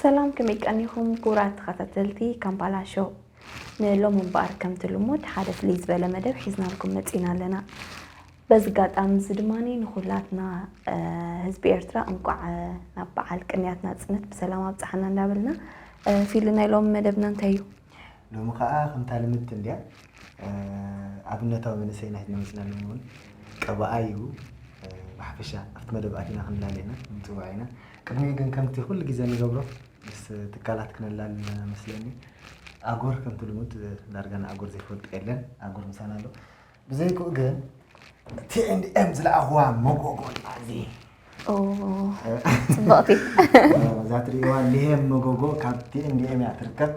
ሰላም፣ ከመይ ቀኒኹም ክቡራት ተኸታተልቲ ካምፓላ ሾው? ንሎሚ እምበኣር ከምቲ ልሙድ ሓደ ፍልይ ዝበለ መደብ ሒዝናልኩም መጺና ኣለና። በዚ ኣጋጣሚ እዚ ድማ ንኹላትና፣ እ፣ ህዝቢ ኤርትራ እንቋዕ፣ እ፣ ናብ በዓል ቅንያት ናጽነት ብሰላም ኣብጽሓና እንዳበልና፣ እ፣ ፊሊ ናይ ሎሚ መደብና እንታይ እዩ? ሎሚ ኸኣ ከምታ ልምድቲ እንድያ፣ እ፣ ኣብነታዊ መንእሰይ ናትና መጺና ኣለና እውን ቀባኣ እዩ። እ፣ ብሓፈሻ ኣብቲ መደብ ኣቲና ክንላለየና ንጽውዕ ኢና። ቅድሚኡ ግን ከምቲ ኩሉ ግዜ ንገብሮ ምስ ትካላት ክነላሊ መስለኒ። ኣጎር ከምቲ ልሙድ ዳርጋ ንኣጎር ዘይፈልጦ የለን። ኣጎር ምሳና ኣሎ። ብዘይክኡ ግን ቲ ኤን ዲ ኤም ዝለኣኽዋ መጎጎ ኣዚ ኦ፣ ጽብቕቲ። እዛ ትርእይዋ ሊሄም መጎጎ ካብ ቲ ኤን ዲ ኤም እያ ትርከብ።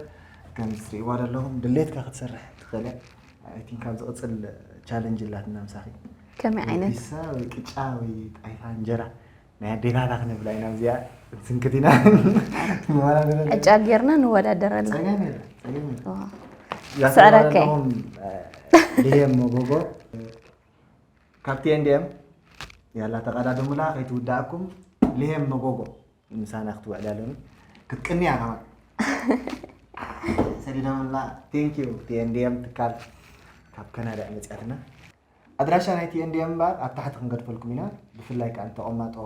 ከም ትርእይዋ ዘለኹም ድሌትካ ክትሰርሕ ትኽእል እያ። ኣይ ቲንክ ካብ ዝቕጽል ቻለንጅ ኣላትና ምሳኺ። ከመይ ዓይነት? ቢሳ ወይ ቅጫ ወይ ጣይታ እንጀራ ናይ ኣዴታታ ክነብላ ኢና። እዚኣ ስንክት ኢና። ንወዳደረላ። ዕጫ ጌርና ንወዳደረላ። ጸገም የለ፣ ጸገም የለ። ዋ። እዛ ስዕረከ። ትርእይዋ ዘለኹም፣ እ፣ ሊሄም መጎጎ፣ እ፣ ካብ ቲ ኤን ዲ ኤም ያላ ተቐዳደሙላ ከይትውዳእኩም። ሊሄም መጎጎ ምሳና ክትውዕል ኣለኒ። ክትቅንያ ከማን። ሰሊዶምና። ቴንክ ዩ ቲ ኤን ዲ ኤም ትካል ካብ ካናዳ እያ መጺኣትና። ኣድራሻ ናይ ቲ ኤን ዲ ኤም እምበኣር ኣብ ታሕቲ ክንገድፈልኩም ኢና። ብፍላይ ከኣ ንተቐማጦ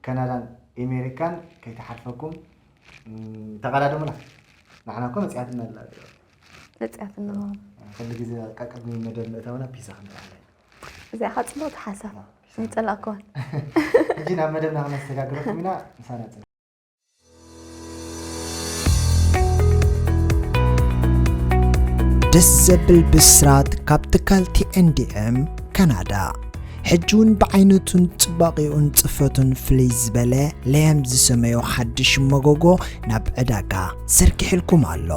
ካናዳን ኣሜሪካን ከይተሓልፈኩም። እም፣ ተቐዳደሙላ። ንዓና እኮ መጺኣትና ኣላ። መጺኣትና። ኩሉ ግዜ ቀቅድሚ መደብ ምእታውና ፒዛ ክንበላ። እዚኣ ኸዓ ጽብቕቲ ሓሳብ። ኣዎ። ኣይጸላእኩዋን። ሕጂ ናብ መደብና ክነሰጋግረኩም ኢና። ምሳና ጽንሑ። ደስ ዘብል ብስራት ካብ ትካል ቲ ኤን ዲ ኤም ካናዳ። ሕጂ እውን ብዓይነቱን ጽባቐኡን ጽፈቱን ፍልይ ዝበለ ለየም ዝሰመዮ ሓድሽ መጎጎ ናብ ዕዳጋ ዘርጊሕልኩም ኣሎ።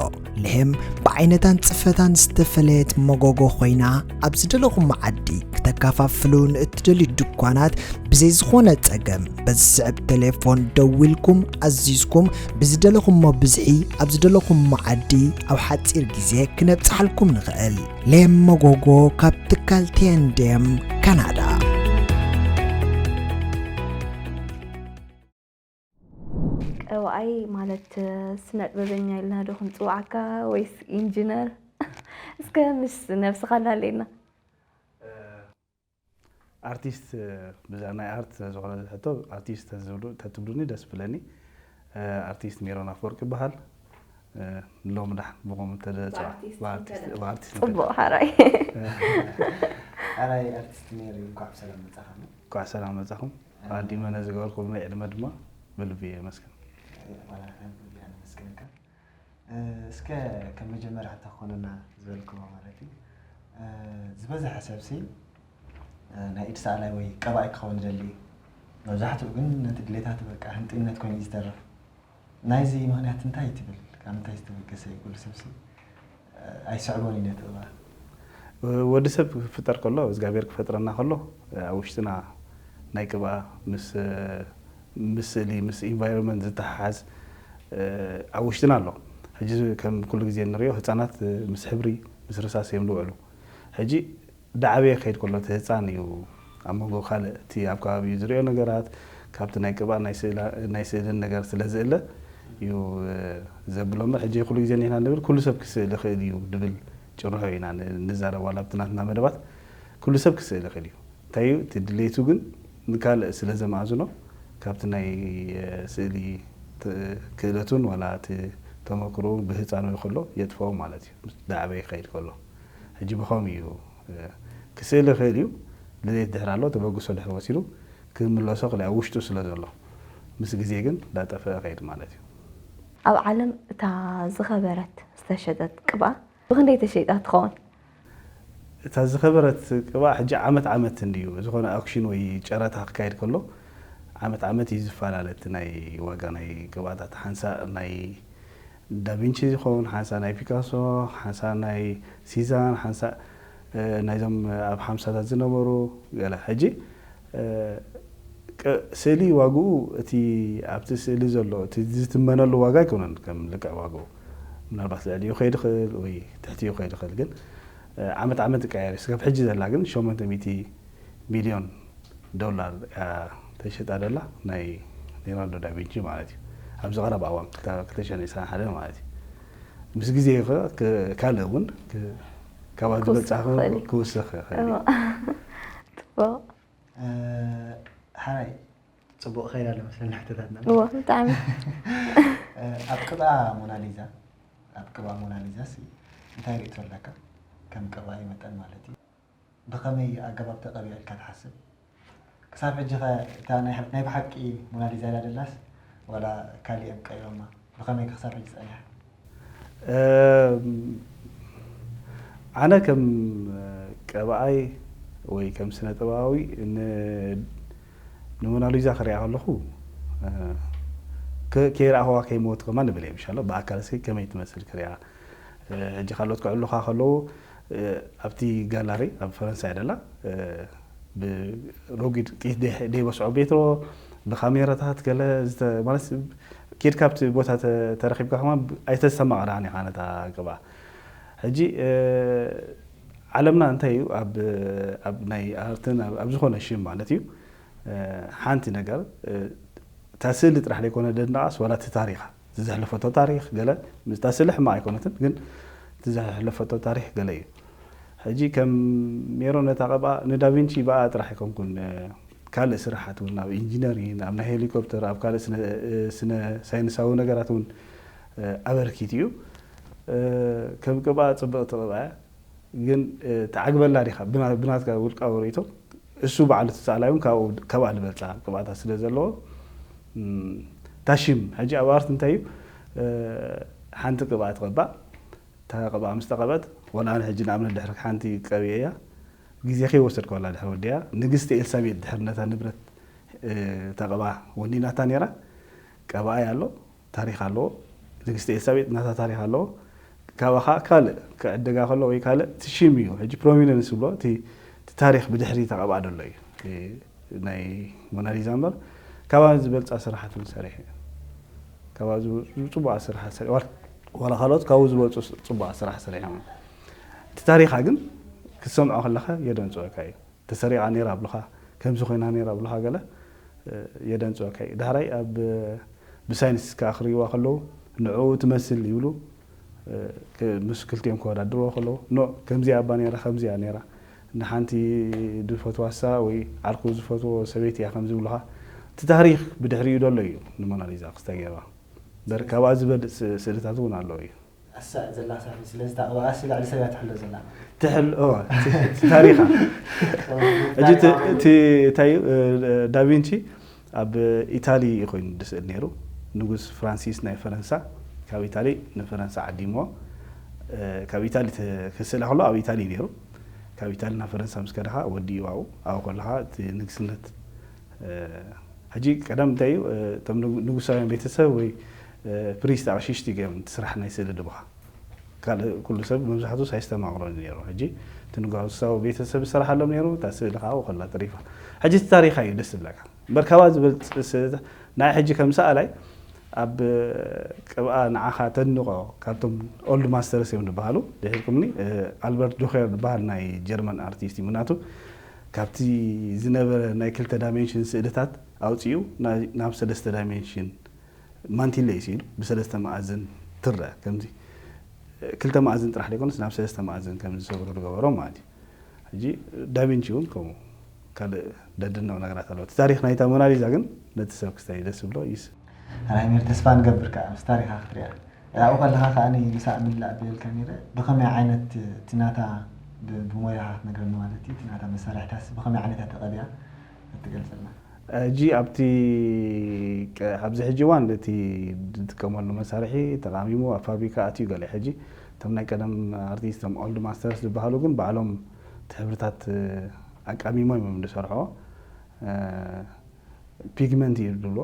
ለየም ብዓይነታን ጽፈታን ዝተፈለየት መጎጎ ኮይና፣ ኣብ ዝደለኹም መዓዲ ክተከፋፍሉ ንእትደልዩ ድኳናት ብዘይ ዝኾነ ጸገም በዚ ዝስዕብ ቴሌፎን ደዊልኩም ኣዚዝኩም ብዝደለኹሞ ብዝሒ ኣብ ዝደለኹም መዓዲ ኣብ ሓጺር ግዜ ክነብጽሓልኩም ንኽእል። ሌም መጎጎ ካብ ትካል ቲ ኤን ዲ ኤም ካናዳ። ቀባኣይ ማለት ስነ ጥበበኛ ኢልና ዶ ክንጽውዓካ ወይስ ኢንጂነር? እስከ ምስ ነብስኻ ላለየና። ኣርቲስት፣ ብዛዕባ ናይ ኣርት ዝኾነ ሕቶ ኣርቲስት ተዝብሉ-፣ ተትብሉኒ ደስ ብለኒ። ኣርቲስት ሜሮን ኣፈወርቅ ይበሃል። ሎሚ ዳሕ ብቑም እንተ ደኣ ጽዋዕ፣ ብኣርቲስት ብኣርቲስት፣ እንተ ደኣ። ብኣርቲስት እንተ ጽቡቕ፣ ደኣ። ሓራይ። ሓራይ ኣርቲስት ሜሪ፣ እንኳዕ ብሰላም መጻኻ። እንኳዕ ሰላም መጻኹም። ኣዲመ ነዚ ገበርኩምለይ ዕድመ ድማ ብልቢ የመስግን። ዋላ ንሕና ብልቢ ኢና ነመስግነካ። እ፣ እስከ ከም መጀመርያ ሕቶ ክኾነና ዝበልክዎ ማለት እዩ። እ፣ ዝበዝሐ ሰብሲ፣ እ፣ ናይ ኢድ ሰኣላይ ወይ ቀባኣይ ክኸውን ይደሊ እዩ። መብዛሕትኡ ግን ነቲ ድሌታቱ በቃ ህንጥይነት ኮይኑ እዩ ዝተርፍ። ናይዚ ምኽንያት እንታይ ትብል? ካብ ምንታይ ዝተበገሰ እዩ? ኩሉ ሰብሲ፣ እ፣ ኣይስዕቦን እዩ ነቲ ቅብኣ። ወዲ ሰብ ክፍጠር ከሎ፣ እግዚኣብሔር ክፈጥረና ከሎ፣ ኣብ ውሽጥና ናይ ቅብኣ ምስ፣ ምስ ስእሊ፣ ምስ ኢንቫይሮንመንት ዝተሓሓዝ፣ ኣብ ውሽጥና ኣሎ። ሕጂ ከም ኩሉ ግዜ እንሪኦ፣ ህፃናት ምስ ሕብሪ፣ ምስ ርሳስ እዮም ዝውዕሉ። ሕጂ እንዳዓበየ ክኸይድ ከሎ፣ እቲ ህፃን እዩ ኣብ መንጎ ካልእ፣ እቲ ኣብ ከባቢኡ ዝሪኦ ነገራት፣ ካብቲ ናይ ቅብኣ፣ ናይ ስእላ-፣ ናይ ስእልን ነገር ስለ ዝእለ እዩ ዘብሎ እምበር፣ ሕጂ ኩሉ ግዜ ንሕና ንብል፣ ኩሉ ሰብ ክስእል ይኽእል እዩ ዝብል ጭርሖ ኢና ን-፣ ንዛረብ። ዋላ ኣብቲ ናትና መደባት ኩሉ ሰብ ክስእል ይኽእል እዩ። እንታይ እዩ እቲ ድሌቱ ግን ንካልእ ስለ ዘማእዝኖ፣ ካብቲ ናይ ስእሊ ት-፣ ክእለቱን ዋላ እቲ ተመክሮኡ ብህፃኑ ከሎ የጥፍኦ ማለት እዩ፣ ምስ ዳዕበ ይኸይድ ከሎ። ሕጂ ብኸምኡ እዩ፣ እ፣ ክስእል ይኽእል እዩ። ድሌት ድሕር ኣሎ፣ ተበግሶ ድሕር ወሲዱ ክምለሶ ክእል ኣብ ውሽጡ ስለ ዘሎ፣ ምስ ግዜ ግን እንዳጠፍአ ይኸይድ ማለት እዩ። ኣብ ዓለም እታ ዝኸበረት ዝተሸጠት ቅብኣ ብኽንደይ ተሸይጣ ትኸውን? እታ ዝኸበረት ቅብኣ ሕጂ ዓመት ዓመት እንድዩ ዝኾነ ኣክሽን ወይ ጨረታ ክካየድ ከሎ፣ ዓመት ዓመት እዩ ዝፈላለ እቲ ናይ ዋጋ ናይ ቅብኣታት። ሓንሳእ ናይ ዳቪንቺ ዝኸውን፣ ሓንሳእ ናይ ፒካሶ፣ ሓንሳእ ናይ ሲዛን፣ ሓንሳእ፣ እ፣ ናይዞም ኣብ ሓምሳታት ዝነበሩ ገለ። ሕጂ፣ እ፣ ቅ-፣ ስእሊ ዋግኡ እቲ ኣብቲ ስእሊ ዘሎ እቲ ዝትመነሉ ዋጋ ኣይኮነን ከም ልክዕ ዋግኡ። ምናልባት ልዕሊኡ ከይድ ይኽእል ወይ ትሕቲኡ ከይድ ይኽእል፣ ግን፣ እ፣ ዓመት ዓመት ይቀያየር እዩ። ስጋብ ሕጂ ዘላ ግን ሸሞንተ ሚእቲ ሚልዮን ዶላር እያ ተሸጣ ዘላ፣ ናይ ሌናርዶ ዳቪንቺ ማለት እዩ። ኣብዚ ቀረባ እዋን ክልተ ሽሕን ዕስራን ሓደ ማለት እዩ። ምስ ግዜ ከ ካልእ እውን ካብኣ ዝበልፃ ክውስኽ ይኽእል እዩ። ፅቡቕ። ሓራይ ጽቡቕ ከይዳ ኣሎ መስለኒ ሕቶታትና። እዎ ብጣዕሚ ኣብ ቅብኣ ሞናሊዛ ኣብ ቅብኣ ሞናሊዛስ እንታይ ርእቶ ኣለካ? ከም ቅብኣይ መጠን ማለት እዩ። ብኸመይ ኣገባብ ተቐቢኣ ኢልካ ትሓስብ? ክሳብ ሕጂ ኸ እታ ናይ ብሓቂ ሞናሊዛ እያ ደላስ ዋላ ካሊኦም ቀይሮማ? ብኸመይ ክሳብ ሕጂ ጸኒሓ? ኣነ ከም ቀብኣይ ወይ ከም ስነ ጥበባዊ ንሞናሊዛ ክሪኣ ከለኹ ከይረኣኽዋ ከይሞት ከማ ንብል እየ ምሻሎ ብኣካል እስኪ ከመይ ትመስል ክሪኣ ሕጂ ካልኦት ክዕሉኻ ከለዉ ኣብቲ ጋላሪ ኣብ ፈረንሳ እያ ደላ ብሮጊድ ጢት ደይበስዖ ቤትሮ ብካሜራታት ገለ ማለት ኬድካ ኣብቲ ቦታ ተረኪብካ ከማ ኣይተስተማቕራን ኢኻ ነታ ቅብኣ ሕጂ ዓለምና እንታይ እዩ ኣብ ናይ ኣርትን ኣብ ዝኾነ ሽም ማለት እዩ ሓንቲ ነገር እታ ስእሊ ጥራሕ ዘይኮነ ደንዳኣስ ዋላ እቲ ታሪኻ ዝዘሕለፈቶ ታሪክ ገለ ምስታ ስእሊ ሕማቅ ኣይኮነትን ግን ዝዘሕለፈቶ ታሪክ ገለ እዩ ሕጂ ከም ሜሮ ነታ ቀብኣ ንዳቪንቺ ብኣ ጥራሕ ኣይኮንኩን ካልእ ስራሓት እውን ኣብ ኢንጂነሪን ኣብ ናይ ሄሊኮፕተር ኣብ ካልእ ስነ ሳይንሳዊ ነገራት እውን ኣበርኪት እዩ ከም ቅብኣ ፅብቕቲ ቅብኣ ግን ትዓግበላ ዲኻ ብናትካ ውልቃዊ ርእቶ እሱ በዓሉ ትሰኣላ እውን ካብኣ ዝበልፃ ቅብኣታት ስለ ዘለዎ ታሽም ሕጂ ኣብ ኣርት እንታይ እዩ ሓንቲ ቅብኣ ትቐባእ እታ ቅብኣ ምስ ተቐበት ወላ ኣነ ሕጂ ንኣብነት ድሕሪ ሓንቲ ቀቢአ እያ ግዜ ከይወሰድካ ወላ ድሕሪ ወዲያ ንግስቲ ኤልሳቤጥ ድሕሪ ነታ ንብረት እታ ቅብኣ ወኒናታ ነይራ ቀብኣ ኣሎ ታሪክ ኣለዎ ንግስቲ ኤልሳቤጥ ናታ ታሪክ ኣለዎ ካባኻ ካልእ ክዕደጋ ከሎ ወይ ካልእ እቲ ሽም እዩ ሕጂ ፕሮሚነንስ ብሎ እቲ ታሪክ ብድሕሪ ተቐብኣ ደሎ እዩ ናይ ሞናሊዛ እምበር ካባ ዝበልፃ ስራሓት እውን ሰሪሕ እዩ ካባ ዝፅቡቃ ስራሓት ሰሪሕ ዋላ ካልኦት ካብኡ ዝበልፁ ፅቡቃ ስራሕ ሰሪሖም እቲ ታሪካ ግን ክትሰምዖ ከለካ የደንፅወካ እዩ ተሰሪቓ ነይራ ኣብሉኻ ከምዚ ኮይና ነይራ ኣብሉኻ ገለ የደንፅወካ እዩ ዳሕራይ ኣብ ብሳይንስ ከዓ ክርእይዋ ከለዉ ንዕኡ ትመስል ይብሉ ምስ ክልቲኦም ከወዳድርዎ ከለዉ ኖ ከምዚኣ እባ ነይራ ከምዚኣ ነይራ ንሓንቲ ዝፈትዋሳ ወይ ዓርኩ ዝፈትዎ ሰበይቲ እያ ከምዚ ይብሉኻ እቲ ታሪክ ብድሕሪኡ ደሎ እዩ ንሞናሊዛ ክስተገባ በር ካብኣ ዝበልፅ ስእልታት እውን ኣለዉ እዩ ኣሳእ ዘላ ሳሒ ስለዚ ታቕባኣሲ ልዕሊ ሰብ እያ ትሕሎ ዘላ ትሕል ታሪኻ ሕጂ እቲ እንታይ እዩ ዳቪንቺ ኣብ ኢታሊ ኮይኑ ድስእል ነይሩ ንጉስ ፍራንሲስ ናይ ፈረንሳ ካብ ኢታሊ ንፈረንሳ ዓዲሞ ካብ ኢታሊ ክስእላ ከሎ ኣብ ኢታሊ ነይሩ ካብ ኢታሊ ናብ ፈረንሳ ምስ ከደኻ ወዲኡ ኣብኡ ኣብኡ ከለኻ እቲ ንግስነት ሕጂ ቀደም እንታይ እዩ እቶም ንጉሳውያን ቤተሰብ ወይ ፕሪስት ኣቕሽሽቲ እዮም እቲ ስራሕ ናይ ስእሊ ድብኻ ካልእ ኩሉ ሰብ መብዛሕቱ ሳይስተማቕሮ ነይሩ ሕጂ እቲ ንጉሳዊ ቤተሰብ ዝሰራሓሎም ነይሩ እታ ስእሊ ከዓ ከላ ተሪፋ ሕጂ እቲ ታሪኻ እዩ ደስ ዝብለካ እምበር ካባ ዝበልፅ ናይ ሕጂ ከም ሰኣላይ ኣብ ቅብኣ ንዓኻ ተድንቖ ካብቶም ኦልድ ማስተርስ እዮም ዝበሃሉ ድሕርኩምኒ ኣልበርት ዱኸር ዝበሃል ናይ ጀርመን ኣርቲስት እዩ ምክንያቱ ካብቲ ዝነበረ ናይ ክልተ ዳይሜንሽን ስእልታት ኣውፅኡ ናብ ሰለስተ ዳይሜንሽን ማንቲለ እዩ ስኢሉ ብሰለስተ መኣዝን ትረአ ከምዚ ክልተ መኣዝን ጥራሕ ዘይኮነስ ናብ ሰለስተ መኣዝን ከም ዝሰብሩ ዝገበሮ ማለት እዩ ሕጂ ዳቪንቺ እውን ከምኡ ካልእ ደድነቕ ነገራት ኣለዎ እቲ ታሪክ ናይታ ሞናሊዛ ግን ነቲ ሰብ ክስታይ ደስ ዝብሎ ይስ ኣራይ ሜር ተስፋ ንገብር ከዓ ምስ ታሪካ ክትሪኣ ኣብኡ ከለካ ከዓ ምሳእ ምላእ ብልካ ነረ ብከመይ ዓይነት እቲ ናታ ብሞያካ ክትነግረኒ ማለት እዩ እቲ ናታ መሳርሕታስ ብከመይ ዓይነት ተቀቢያ ክትገልፀልና ሕጂ ኣብቲ ኣብዚ ሕጂ እዋን እቲ ዝጥቀመሉ መሳርሒ ተቃሚሙ ኣብ ፋብሪካ ኣትዩ ገለ ሕጂ እቶም ናይ ቀደም ኣርቲስት ቶም ኦልድ ማስተርስ ዝበሃሉ ግን ባዕሎም እቲ ሕብርታት ኣቃሚሞ እዮም ዝሰርሖ ፒግመንት እዩ ዝብሎ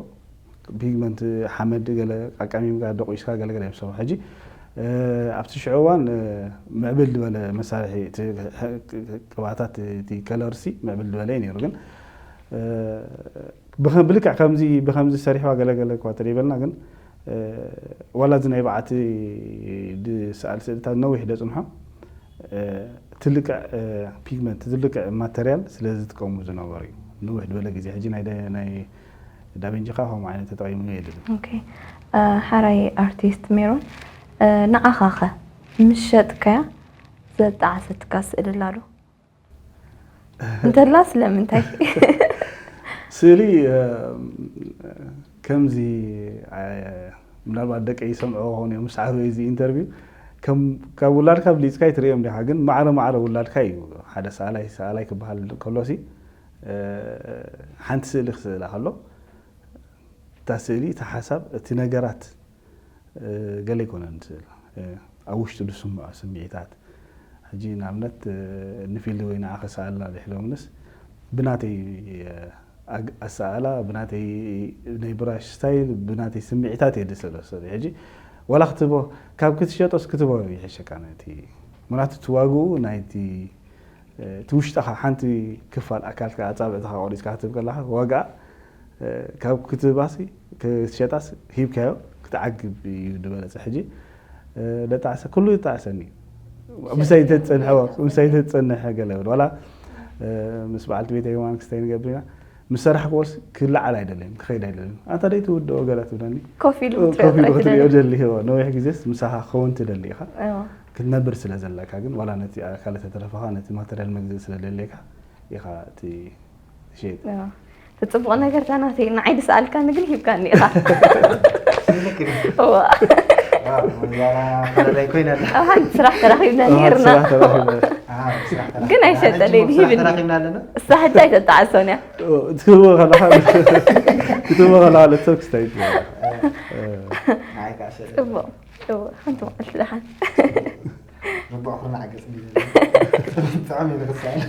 ፒግመንት ሓመድ ገለ ኣቃሚምካ ደቂስካ ገለገለ እዮም ዝሰርሑ ሕጂ ኣብቲ ሽዑ እዋን ምዕብል ዝበለ መሳርሒ ቅባታት እቲ ከለርሲ ምዕብል ዝበለ እዩ ነይሩ ግን ብልክዕ ከምዚ ብከምዚ ሰሪሕዋ ገለገለ እኳ ተደይበልና ግን ዋላ እዚ ናይ በዓቲ ዝሰኣል ስእልታት ነዊሕ ደፅንሖ ትልቅዕ ፒግመንት ትልቅዕ ማተርያል ስለ ዝጥቀሙ ዝነበሩ እዩ ንውሕ ዝበለ ግዜ ሕጂ ናይ ዳቪንጂ ከ ከምኡ ዓይነት ተጠቂሙ የለን ሓራይ ኣርቲስት ሜሮን፣ ንዓኻ ኸ ምስ ሸጥካያ ዘጣዓሰትካ ስእሊ ኣላ ዶ? እንተላ ስለምንታይ? ስእሊ ከምዚ፣ ምናልባት ደቀይ ይሰምዕዎ ክኾኑ እዮም፣ ምስ ዓበዩ እዚ ኢንተርቪው፣ ካብ ውላድካ ብሊፅካ ኣይትርእዮም ዲኻ? ግን ማዕረ ማዕረ ውላድካ እዩ። ሓደ ሰኣላይ ሰኣላይ ክበሃል ከሎሲ፣ ሓንቲ ስእሊ ክስእላ ከሎ፣ እታ ስእሊ፣ እቲ ሓሳብ፣ እቲ ነገራት ገለ ኣይኮነን ስእሊ፣ ኣብ ውሽጡ ዝስምዖ ስምዒታት። ሕጂ ንኣብነት ንፊልድ ወይ ንዓኸ ሰኣልና ድሒሎምንስ፣ ብናተይ ኣሰኣእላ፣ ብናተይ ናይ ብራሽ ስታይል፣ ብናተይ ስምዒታት እየ ዝስእሎ ስእሊ። ሕጂ ዋላ ክትቦ፣ ካብ ክትሸጦስ ክትቦ ይሕሸካ ነቲ፣ ምክንያቱ እቲ ዋግኡ ናይቲ እቲ ውሽጥኻ ሓንቲ ክፋል ኣካልካ ኣጻብዕትኻ ቆሪጽካ ክትህብ ከለኻ ዋጋ ካብ ክትህባሲ ክትሸጣስ ሂብካዮ ክትዓግብ እዩ ዝበለጸ። ሕጂ ደጣዕሰ ኩሉ ይጣዕሰኒ ምሳይ ተጸንሐ ምሳይ ተጸንሐ ገለ ወላ ምስ በዓልቲ ቤት የማን ክስታይ ንገብር ኢና ምስ ሰራሕ ክወስ ክለዓል ኣይደለይም ክኸይድ ኣይደለይም ኣንታ ደይ ትውድኦ ገለ ትብለኒ ኮፍ ኢሉ ክትሪኦ ኮፍ ኢሉ ጥራይ ክትሪኦ ትደሊ። ደሊ ነዊሕ ግዜስ ምሳኻ ክኸውን ትደሊ ኢኻ እዎ። ክትነብር ስለ ዘለካ ግን ዋላ ነቲ ኣካል ተተረፈኻ ነቲ ማተርያል መግዝእ ስለ ደልየካ ኢኻ እቲ ትሸይጥ እዎ። እቲ ፅቡቕ ነገር እታ ናተይ ንዓይ ዝሰኣልካኒ ግን ሂብካኒ ኢኻ እዎ። ፈለላይ ኮይና ኣላ ኣብ ሓንቲ ስራሕ ተራኺብና ነርና ስራሕ ተረኺበ ግን ኣይሸጠለይን ሂብኒ ተራኺብና ኣለና እሳ ሕጂ ኣይተጣዕሶን እያ ክትህቦ ከለኻ ክትህቦ ከለኻ ለብሰብ ክስታይ ንዓይ ከዓ ሸጠ ፅቡቕ እዎ ሓንቲ መዓልቲ ደሓን ርቡዕ ኩርናዕ ገጽ ብጣዕሚ ንኽሳል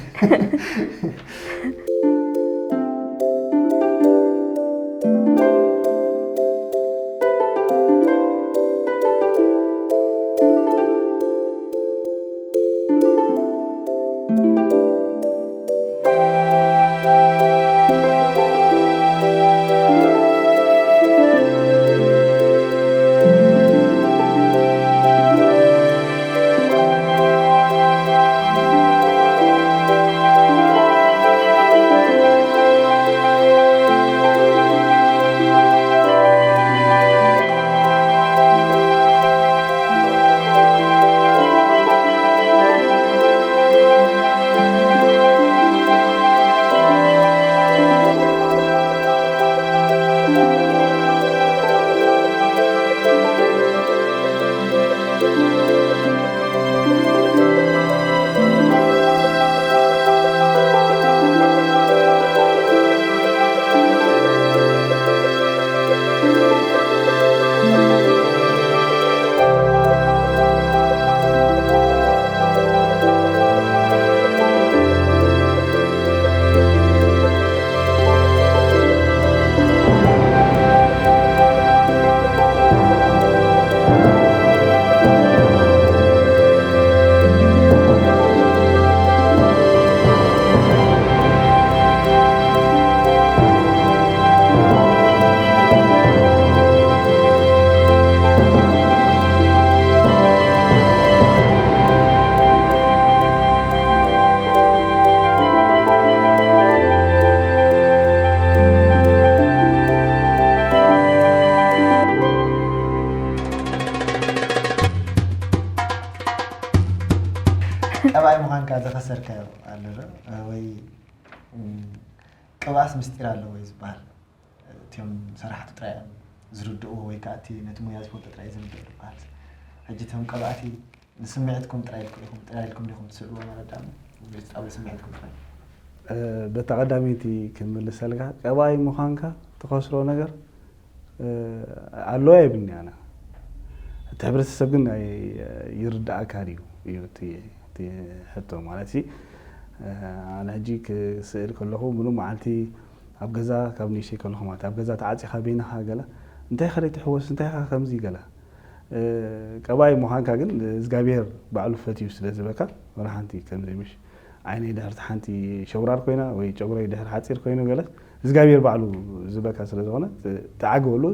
ጠባይ ምዃንካ ዘኸሰርካዮ ኣሎ ዶ? ወይ ቅብኣስ ምስጢር ኣለዎ እዩ ዝበሃል እቲኦም ሰራሕቲ ጥራይ እዮም ዝርድእዎ ወይ ከዓ እቲ ነቲ ሙያ ዝፈልጦ ጥራይ ዝርድኦ ዝበሃል ሕጂ እቶም ቀባእቲ ንስምዒትኩም ጥራይ ኢልኩም ኢኹም ጥራይ ኢልኩም ዲኹም ትስእልዎ ማለት ዳ ውስጣዊ ስምዒትኩም ጥራይ በታ ቀዳመይቲ ክምልሰልካ ቀባይ ምዃንካ ትኸስሮ ነገር ኣለዋ የብልኒ ኣነ እቲ ሕብረተሰብ ግን ይርዳእካ ድዩ እዩ እቲ ሕቶ ማለት ሲ ኣነ ሕጂ ክስእል ከለኹ ምሉ መዓልቲ ኣብ ገዛ ካብ ንእሽተይ ከለኹ ማለት ኣብ ገዛ ተዓፂኻ በይንኻ ገለ እንታይ ኸደይ ትሕወስ እንታይ ኸ ከምዚ ገለ ቀባይ ምዃንካ ግን እግዚኣብሔር ባዕሉ ፈትዩ ስለ ዝበካ ወላ ሓንቲ ከምዚ ምሽ ዓይነይ ድሕርቲ ሓንቲ ሸውራር ኮይና ወይ ጨጉረይ ድሕሪ ሓፂር ኮይኑ ገለ እግዚኣብሔር ባዕሉ ዝበካ ስለ ዝኾነ ተዓግበሉ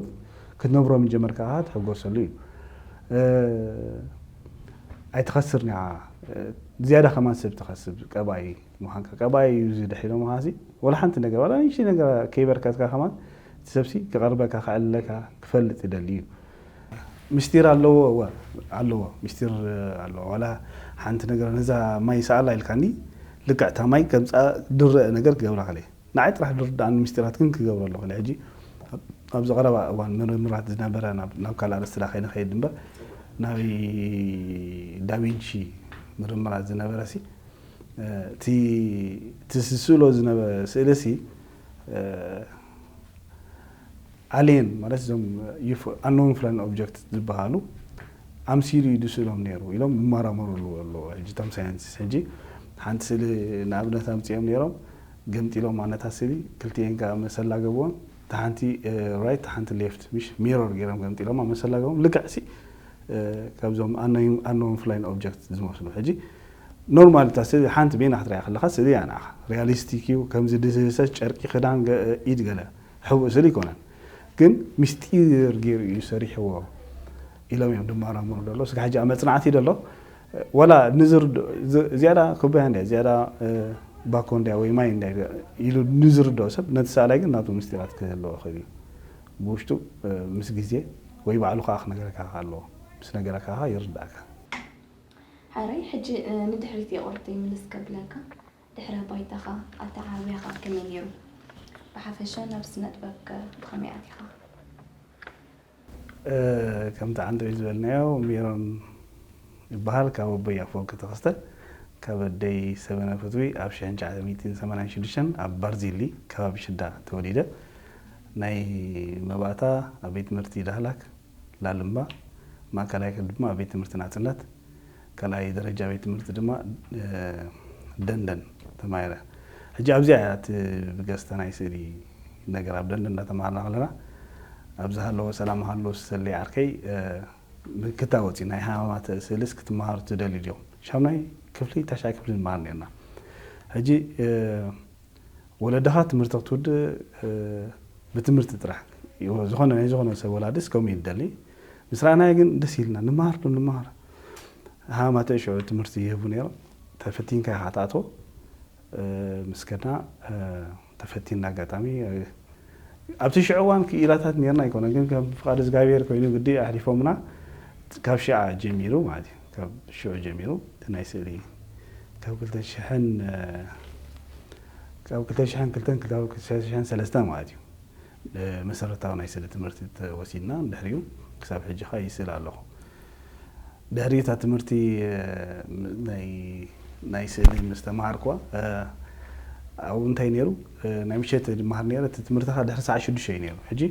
ክትነብሮ ምጀመርካ ከዓ ትሕጎሰሉ እዩ ኣይትኸስር ኒዓ ዝያዳ ከማን ሰብ ትኸስብ ቀባይ ምዃንካ ቀባይ እዩ እዚ ድሒሎ ምዃንሲ ወላ ሓንቲ ነገር ዋላ ንእሽተይ ነገር ከይበርከትካ ከማን እቲ ሰብሲ ክቐርበካ ክዕልለካ ክፈልጥ ይደሊ እዩ ምስጢር ኣለዎ። እወ፣ ኣለዎ፣ ምስጢር ኣለዎ። ዋላ ሓንቲ ነገር፣ ነዛ ማይ ሰኣላ ኢልካኒ፣ ልክዕ እታ ማይ ከምፃ ድረአ ነገር ክገብራ ከለ፣ ንዓይ ጥራሕ ድርዳእኒ ምስጢራት ግን ክገብሮ ኣለኹ። ሕጂ ኣብዚ ቀረባ እዋን ምርምራት ዝነበረ፣ ናብ ካልእ ኣርእስቲ ዳ ከይንኸይድ እምበር፣ ናይ ዳቪንቺ ምርምራት ዝነበረ ሲ እቲ ትስስሎ ዝነበረ ስእሊ ሲ ኣሊየን ማለት እዞም ኣኖን ፍላይን ኦብጀክት ዝበሃሉ ኣምሲሉ እዩ ዝስእሎም ነይሩ ኢሎም ይመራመሩሉ ኣለዉ። ሕጂ እቶም ሳይንቲስት ሕጂ ሓንቲ ስእሊ ንኣብነት ኣምፅኦም ነይሮም፣ ገምጢሎም ነታ ስእሊ ክልቲኤን ከዓ መሰላገብዎን፣ እታ ሓንቲ ራይት እታ ሓንቲ ሌፍት፣ ምሽ ሚሮር ገይሮም ገምጢሎም መሰላገብዎም። ልክዕ ሲ ካብዞም ኣኖን ፍላይን ኦብጀክት ዝመስሉ ሕጂ ኖርማል እታ ስእሊ ሓንቲ ቤና ክትሪኣ ከለካ ስእሊ እያ ንዓኻ ሪያሊስቲክ እዩ። ከምዚ ድስሰስ ጨርቂ ክዳን ኢድ ገለ ሕቡእ ስእሊ ኣይኮነን፣ ግን ምስጢር ገይሩ እዩ ሰሪሕዎ ኢሎም እዮም ድማራምሩ ደሎ። ስጋ ሕጂ ኣብ መፅናዕቲ ደሎ ወላ ንዝርዶ ዝያዳ ኩባያ እንዳ ዝያዳ ባኮ እንዳ ወይ ማይ እንዳ ኢሉ ንዝርዶ ሰብ ነቲ ሰኣላይ ግን ናቱ ምስጢራት ክህልዎ ይኽእል እዩ። ብውሽጡ ምስ ግዜ ወይ ባዕሉ ከዓ ክነገረካ ኣለዎ። ምስ ነገረካ ከዓ ይርዳእካ። ሓራይ ሕጂ ንድሕሪት ይቕርተይ ምልስ ከብለካ፣ ድሕረ ባይታኻ ኣተዓባብያኻ ከመይ ነይሩ? ብሓፈሻ ናብ ስነ ጥበብ ከ ብኸመይ ኣቲኻ? ከምቲ ዓንተወይ ዝበልናዮ ሜሮን ይበሃል። ካብ ኣቦይ ኣፈወርቂ ተኸስተ ካብ ኣደይ ሰበነ ፍትዊ ኣብ ሽሕን ትሽዓተ ሚእትን ሰማንያን ሽዱሽተን ኣብ ባርዚሊ ከባቢ ሽዳ ተወሊደ። ናይ መባእታ ኣብ ቤት ትምህርቲ ዳህላክ ላልምባ፣ ማእከላይ ክፍሊ ድማ ኣብ ቤት ትምህርቲ ናጽነት፣ ካልኣይ ደረጃ ቤት ትምህርቲ ድማ ደንደን ተማሂረ። ሕጂ ኣብዚኣ እያ እቲ ብገዝተ ናይ ስእሊ ነገር ኣብ ደንደን እንዳተማሃርና ከለና ኣብ ዝሃለዎ ሰላም ሃሎ ሰለይ ዓርከይ ምክታ ወፂ ናይ ሃማማተ ስእልስ ክትመሃሩ ትደልዩ ድዮም? ሻምናይ ክፍሊ ታሽዓይ ክፍሊ ንመሃር ነርና። ሕጂ ወለድኻ ትምህርቲ ክትውድእ ብትምህርቲ ጥራሕ ዝኾነ ናይ ዝኾነ ሰብ ወላድስ ከምኡ ይደሊ። ምስ ረኣናዮ ግን ደስ ኢልና ንመሃር ዶ ንመሃር። ሃማተ ሽዑ ትምህርቲ ይህቡ ነይሮም። ተፈቲንካ ኢኻ ትኣትዎ። ምስ ከድና ተፈቲንና ኣጋጣሚ ኣብቲ ሽዑ እዋን ክኢላታት ነርና ኣይኮነ ግን ከም ፍቓድ እግዚኣብሔር ኮይኑ ግዲ ኣሕሊፎምና ካብ ሽዓ ጀሚሩ ማለት እዩ ካብ ሽዑ ጀሚሩ ናይ ስእሊ ካብ ክልተ ሽሕን ካብ ክልተ ሽሕን ክልተን ክልተ ሽሕን ሰለስተን ማለት እዩ መሰረታዊ ናይ ስእሊ ትምህርቲ ተወሲድና ድሕሪኡ ክሳብ ሕጂ ኸ ይስእል ኣለኹ ድሕሪ እታ ትምህርቲ ናይ ስእሊ ምስ ተማሃርኩዋ ኣብኡ እንታይ ነይሩ ናይ ምሸት ዝመሃር ነይረ እቲ ትምህርቲ ኸ ድሕሪ ሰዓት ሽዱሽተ እዩ ነይሩ ሕጂ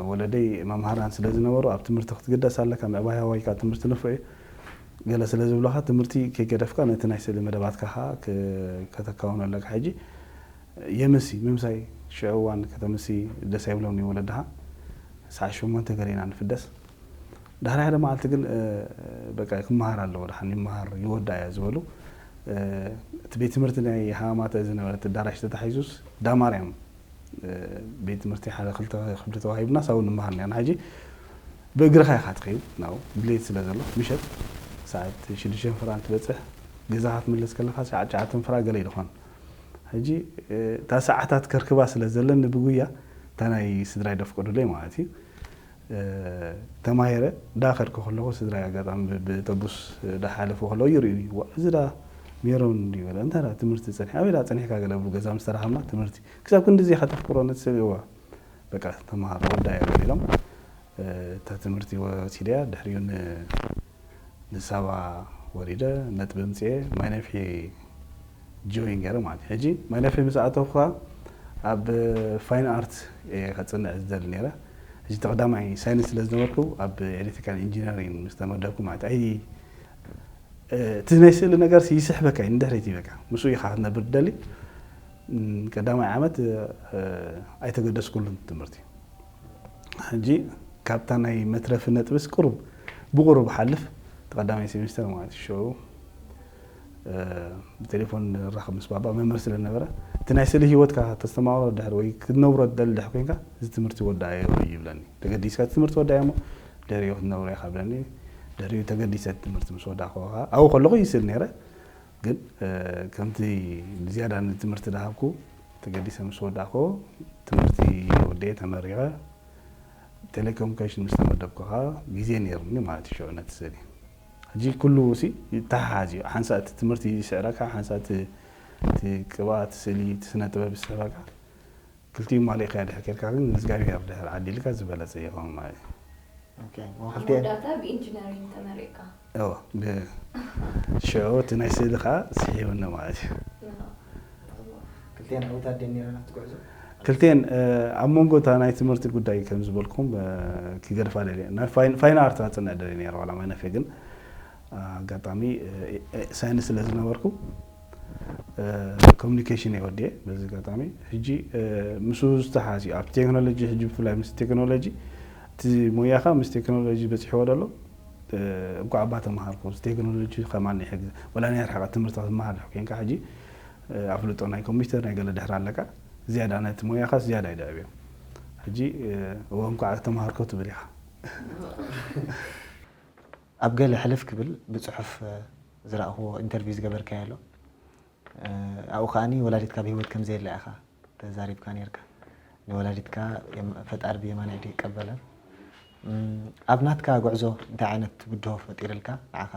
ወለደይ መምሃራን ስለ ዝነበሩ ኣብ ትምህርቲ ክትግደስ ኣለካ ምዕባይ ሃዋይካ ትምህርቲ ንፍዑ ገለ ስለ ዝብለኻ ትምህርቲ ከይገደፍካ ነቲ ናይ ስእሊ መደባትካ ኸዓ ከተካውኖ ኣለካ ሕጂ የምሲ ምምሳይ ሽዑ እዋን ከተምሲ ደስ ኣይብሎም ወለድኻ ሰዓት ሸሞንተ ገለ ኢና ንፍደስ ዳሕሪ ሓደ መዓልቲ ግን በቃ ክመሃር ኣለዎ ደሓን ይመሃር ይወዳ እያ ዝበሉ እቲ ቤት ትምህርቲ ናይ ሃማተ ዝነበረት ኣዳራሽ ተታሒዙስ ዳማርያም ቤት ትምህርቲ ሓደ ክልተ ክፍሊ ተዋሂቡና ሳው ንመሃር ኒና ሕጂ ብእግርኻ ኢኻ ትኸይድ ናው ድሌት ስለ ዘሎ ምሸት ሰዓት ሽዱሽተ ፍራን ትበፅሕ ገዛኻ ትምለስ ከለኻ ሰዓት ትሽዓተ ፍራ ገለ ይድኾን ሕጂ እታ ሰዓታት ከርክባ ስለ ዘለኒ ብጉያ እታ ናይ ስድራይ ደፍቀዱለይ ማለት እዩ ተማሂረ ዳ ከድኩ ከለኹ ስድራይ ኣጋጣሚ ብተቡስ ዳ ሓለፉ ከለዉ ይርእዩ እዚ ዳ ሜሮን እንዲበለ እንታይ ትምህርቲ ፀኒሕ ኣበይ ዳ ፀኒሕካ ገለ ብሉ ገዛ ምስ ተራኸብና ትምህርቲ ክሳብ ክንድዚ ኢኻ ተፍቅሮ ነቲ ሰብ እዋ በቃ ተምሃር ወዳ እዮም ኢሎም እታ ትምህርቲ ወሲደያ ድሕሪኡ ንሳባ ወሪደ ነጥቢ ምፅኤ ማይነፍሒ ጆይን ገይረ ማለት እዩ ሕጂ ማይነፍሒ ምስ ኣተኹ ኣብ ፋይን ኣርት እየ ከፅንዕ ዝደሊ ነይረ ሕጂ ተቐዳማይ ሳይንስ ስለ ዝነበርኩ ኣብ ኤሌክትሪካል ኢንጂነሪንግ ምስ ተመደብኩ ማለት ኣይ እቲ ናይ ስእሊ ነገር ይስሕበካ እዩ ንድሕሪት ይበካ ምስኡ ኢኻ ክትነብር ትደሊ ቀዳማይ ዓመት ኣይተገደስኩሉን ትምህርቲ ሕጂ ካብታ ናይ መትረፊ ነጥብስ ቁሩብ ብቁሩብ ሓልፍ ተቐዳማይ ሴሚስተር ማለት ሽዑ ብቴሌፎን ንራኸብ ምስ ባባ መምህር ስለ ነበረ እቲ ናይ ስእሊ ህይወትካ ተስተማቕሮ ድሕር ወይ ክትነብሮ ትደሊ ድሕር ኮይንካ እዚ ትምህርቲ ወዳእዮ ይብለኒ ተገዲስካ እቲ ትምህርቲ ወዳእዮ እሞ ድሕሪኡ ክትነብሮ ኢኻ ብለኒ ድሕሪኡ ተገዲሰ ትምህርቲ ምስ ወዳእኩ ኣብኡ ከለኹ ይስእል ነይረ ግን ከምቲ ብዝያዳ ንትምህርቲ ዝሃብኩ ተገዲሰ ምስ ወዳእኩ ትምህርቲ ወደየ ተመሪቐ ቴሌኮሙኒኬሽን ምስ ተመደብኩ ከዓ ግዜ ነይሩኒ ማለት እዩ። ሽዑ ነቲ ስእሊ ሕጂ ኩሉ ሲ ይተሓሓዝ እዩ። ሓንሳእ እቲ ትምህርቲ ይስዕረካ፣ ሓንሳእ እቲ፣ እቲ ቅብኣት ስእሊ፣ እቲ ስነ ጥበብ ይስሕበካ። ክልቲኡ ማሊእካ ድሕር ኬድካ ግን እግዚኣብሔር ድሕር ዓዲልካ ዝበለጸ ይኸውን ማለት እዩ። ኦኬ፣ ክልቲኤን መወዳእታ ብኢንጂነሪንግ ተመሪቕካ። እዎ፣ ብ-፣ ሽዑ እቲ ናይ ስእሊ ከዓ ስሒብኒ ማለት እዩ። ክልቲኤን ዕውታት ደን ነይረን ኣብቲ ጉዕዞ? ክልቲኤን ኣብ መንጎ እታ ናይ ትምህርቲ ጉዳይ ከም ዝበልኩም ክገድፋ ደልየ፣ ናይ ፋይን ኣርት ኣፅንዕ ደልየ ነይረ ዋላ ማይነፌ ግን ኣጋጣሚ ሳይንስ ስለ ዝነበርኩ ኮሚኒኬሽን እየ ወዲየ። በዚ ኣጋጣሚ ሕጂ ምስኡ ዝተሓዝ እዩ ኣብ ቴክኖሎጂ፣ ሕጂ ብፍላይ ምስ ቴክኖሎጂ እቲ ሞያኻ ምስ ቴክኖሎጂ በፂሕዎ ደሎ እንኳዕ እባ ተምሃርኩ። ቴክኖሎጂ ከማን ይሕግዝ። ወላ ናይ ርሕቐት ትምህርቲ ክትመሃር ድሕር ኮንካ ሕጂ ኣፍልጦ ናይ ኮምፒውተር ናይ ገለ ድሕር ኣለካ፣ ዝያዳ ነቲ ሞያኻስ ዝያዳ ይድዕብዮ። ሕጂ እወ እንኳዕ ተምሃርኮ ትብል ኢኻ። ኣብ ገለ ሕልፍ ክብል ብፅሑፍ ዝረእኽዎ ኢንተርቪው ዝገበርካዮ ኣሎ። ኣብኡ ከዓኒ ወላዲትካ ብህይወት ከም ዘየላ ኢኻ ተዛሪብካ ነርካ። ንወላዲትካ ፈጣሪ ብየማናይ ኢዱ ይቀበለን። ኣብ ናትካ ጉዕዞ እንታይ ዓይነት ብድሆ ፈጢርልካ ንዓኻ?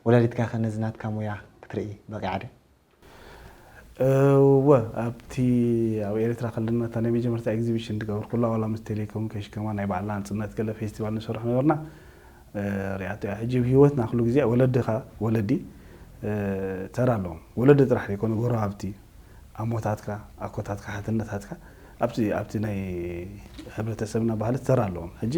ወላዲትካ ከ ነዚ ናትካ ሞያ ክትርኢ በቂዓ ድያ? እወ፣ ኣብቲ ኣብ ኤርትራ ከለና እታ ናይ መጀመርታ ኤግዚቢሽን ዝገበርኩላ ዋላ ምስ ቴሌኮሙኒኬሽን ከማን ናይ ባዕልና ንፅነት ገለ ፌስቲቫል ንሰርሕ ነበርና። ሪኣቶ እያ። ሕጂ ኣብ ህይወትና ኩሉ ግዜ ወለድኻ፣ ወለዲ ተራ ኣለዎም። ወለዲ ጥራሕ ዘይኮነ ጎረባብቲ፣ ኣሞታትካ፣ ኣኮታትካ፣ ሓትነታትካ ኣብቲ ኣብቲ ናይ ሕብረተሰብና ባህሊ ተራ ኣለዎም። ሕጂ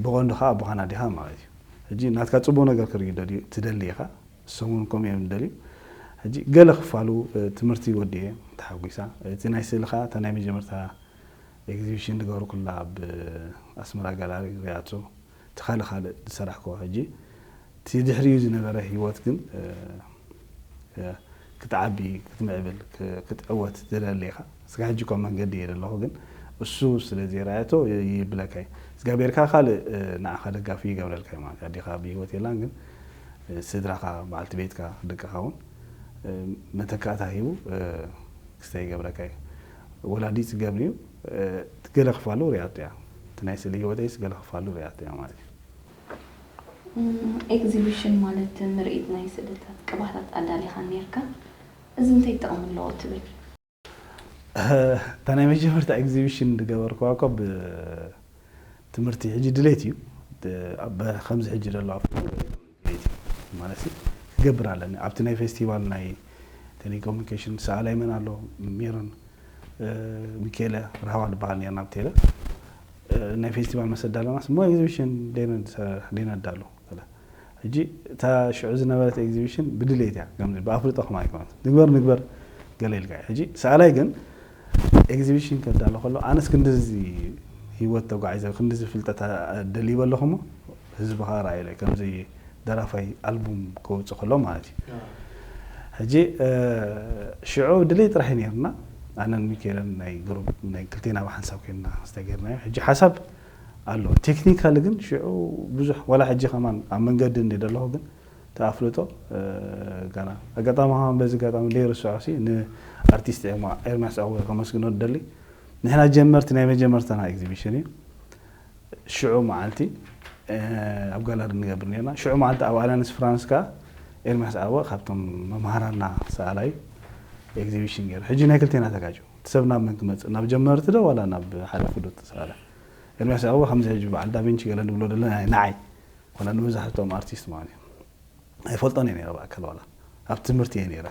ብቐንዱ ከዓ ኣቦኻን ኣዴኻን ማለት እዩ። ሕጂ ናትካ ፅቡቅ ነገር ክርእዩ ደልዩ ትደሊ ኢኻ። እሶም እውን ከምኡ እዮም ዝደልዩ። ሕጂ ገለ ክፋሉ ትምህርቲ ወዲኤ ተሓጒሳ። እቲ ናይ ስእሊ ከዓ እታ ናይ መጀመርታ ኤግዚቢሽን ዝገበርኩላ ኣብ ኣስመራ ጋላሪ ሪኣቶ እቲ ካልእ ካልእ ዝሰራሕክዎ ሕጂ እቲ ድሕሪኡ ዝነበረ ህይወት ግን ክትዓቢ ክትምዕብል ክትዕወት ዝደሊ ኢኻ። እስካ ሕጂ እኳ መንገዲ እየ ዘለኹ ግን እሱ ስለ ዘይረኣየቶ ይብለካ እዩ። እግዚኣብሔር ከዓ ካልእ ንዓኻ ደጋፊ ይገብረልካ እዩ ማለት ኣዴኻ ብህይወት የላን ግን ስድራኻ በዓልቲ ቤትካ ደቅኻ እውን መተካእታ ሂቡ ክስተ ይገብረካ እዩ። ወላዲ ይፅገብ እዩ። ገለ ክፋሉ ሪኣቶ እያ። እቲ ናይ ስእሊ ህይወተይስ ገለ ክፋሉ ሪኣቶ እያ ማለት እዩ። ኤግዚቢሽን ማለት ምርኢት ናይ ስእልታት ቅባታት ኣዳሊኻ ነርካ። እዚ እንታይ ጥቕሚ ኣለዎ ትብል? እታ ናይ መጀመርታ ኤግዚቢሽን ዝገበርኩዋ እኮ ብትምህርቲ ሕጂ ድሌት እዩ። ከምዚ ሕጂ ዘሎ ድሌት እዩ ማለት ክገብር ኣለኒ። ኣብቲ ናይ ፌስቲቫል ናይ ቴሌኮሙኒኬሽን ሰኣላይ መን ኣሎ? ሜሮን ሚኬለ ራህዋ ዝበሃል ነርና ኣብ ቴለ ናይ ፌስቲቫል መሰዳ ኣለናስ እሞ ኤግዚቢሽን ደይነዳሉ። ሕጂ እታ ሽዑ ዝነበረት ኤግዚቢሽን ብድሌት እያ፣ ከምዚ ብኣፍልጦ ከማይ ማለት ንግበር ንግበር ገለ ኢልካ እዩ። ሕጂ ሰኣላይ ግን ኤግዚቢሽን ከዳሎ ከሎ ኣነስ ክንድዚ ህይወት ተጓዒዘ ክንድዚ ፍልጠት ደልይበ ኣለኹ እሞ ህዝብኻ ርኣየለ ከምዚ ደራፋይ ኣልቡም ክወፅእ ከሎ ማለት እዩ። ሕጂ ሽዑ ድሌት ጥራሕ ነርና ኣነን ሚካኤልን ናይ ግሩፕ ናይ ክልቴና ብሓንሳብ ኮይንና ዝተገርናዮ ሕጂ ሓሳብ ኣሎ። ቴክኒካሊ ግን ሽዑ ብዙሕ ዋላ ሕጂ ከማን ኣብ መንገዲ እንዲ ዘለኹ ግን ተኣፍልጦ ጋና ኣጋጣሚ ከማን በዚ ኣጋጣሚ ዘይርስዖ ሲ ንኣርቲስት ኤርማ- ኤርሚያስ ኣወ ከመስግኖ ደሊ። ንሕና ጀመርቲ ናይ መጀመርታና ኤግዚቢሽን እዩ። ሽዑ መዓልቲ ኣብ ጋላሪ ንገብር ነርና። ሽዑ መዓልቲ ኣብ ኣላንስ ፍራንስ ከኣ ኤርሚያስ ኣወ ካብቶም መምሃራና ሰኣላይ ኤግዚቢሽን ገይሩ። ሕጂ ናይ ክልቴና ተጋጭ እቲ ሰብ ናብ መን ክመፅእ ናብ ጀመርቲ ዶ ዋላ ናብ ሓደ ፍሉጥ ሰኣላይ? ኤርሚያስ ኣበበ ከምዚ ሕጂ በዓል ዳቪንቺ ገለ ንብሎ ዘለና ንዓይ ኮነ ንብዛሕቶም ኣርቲስት ማለት እዩ ኣይፈልጦን እየ ነይረ ብኣካል ዋላ ኣብ ትምህርቲ እየ ነይረ።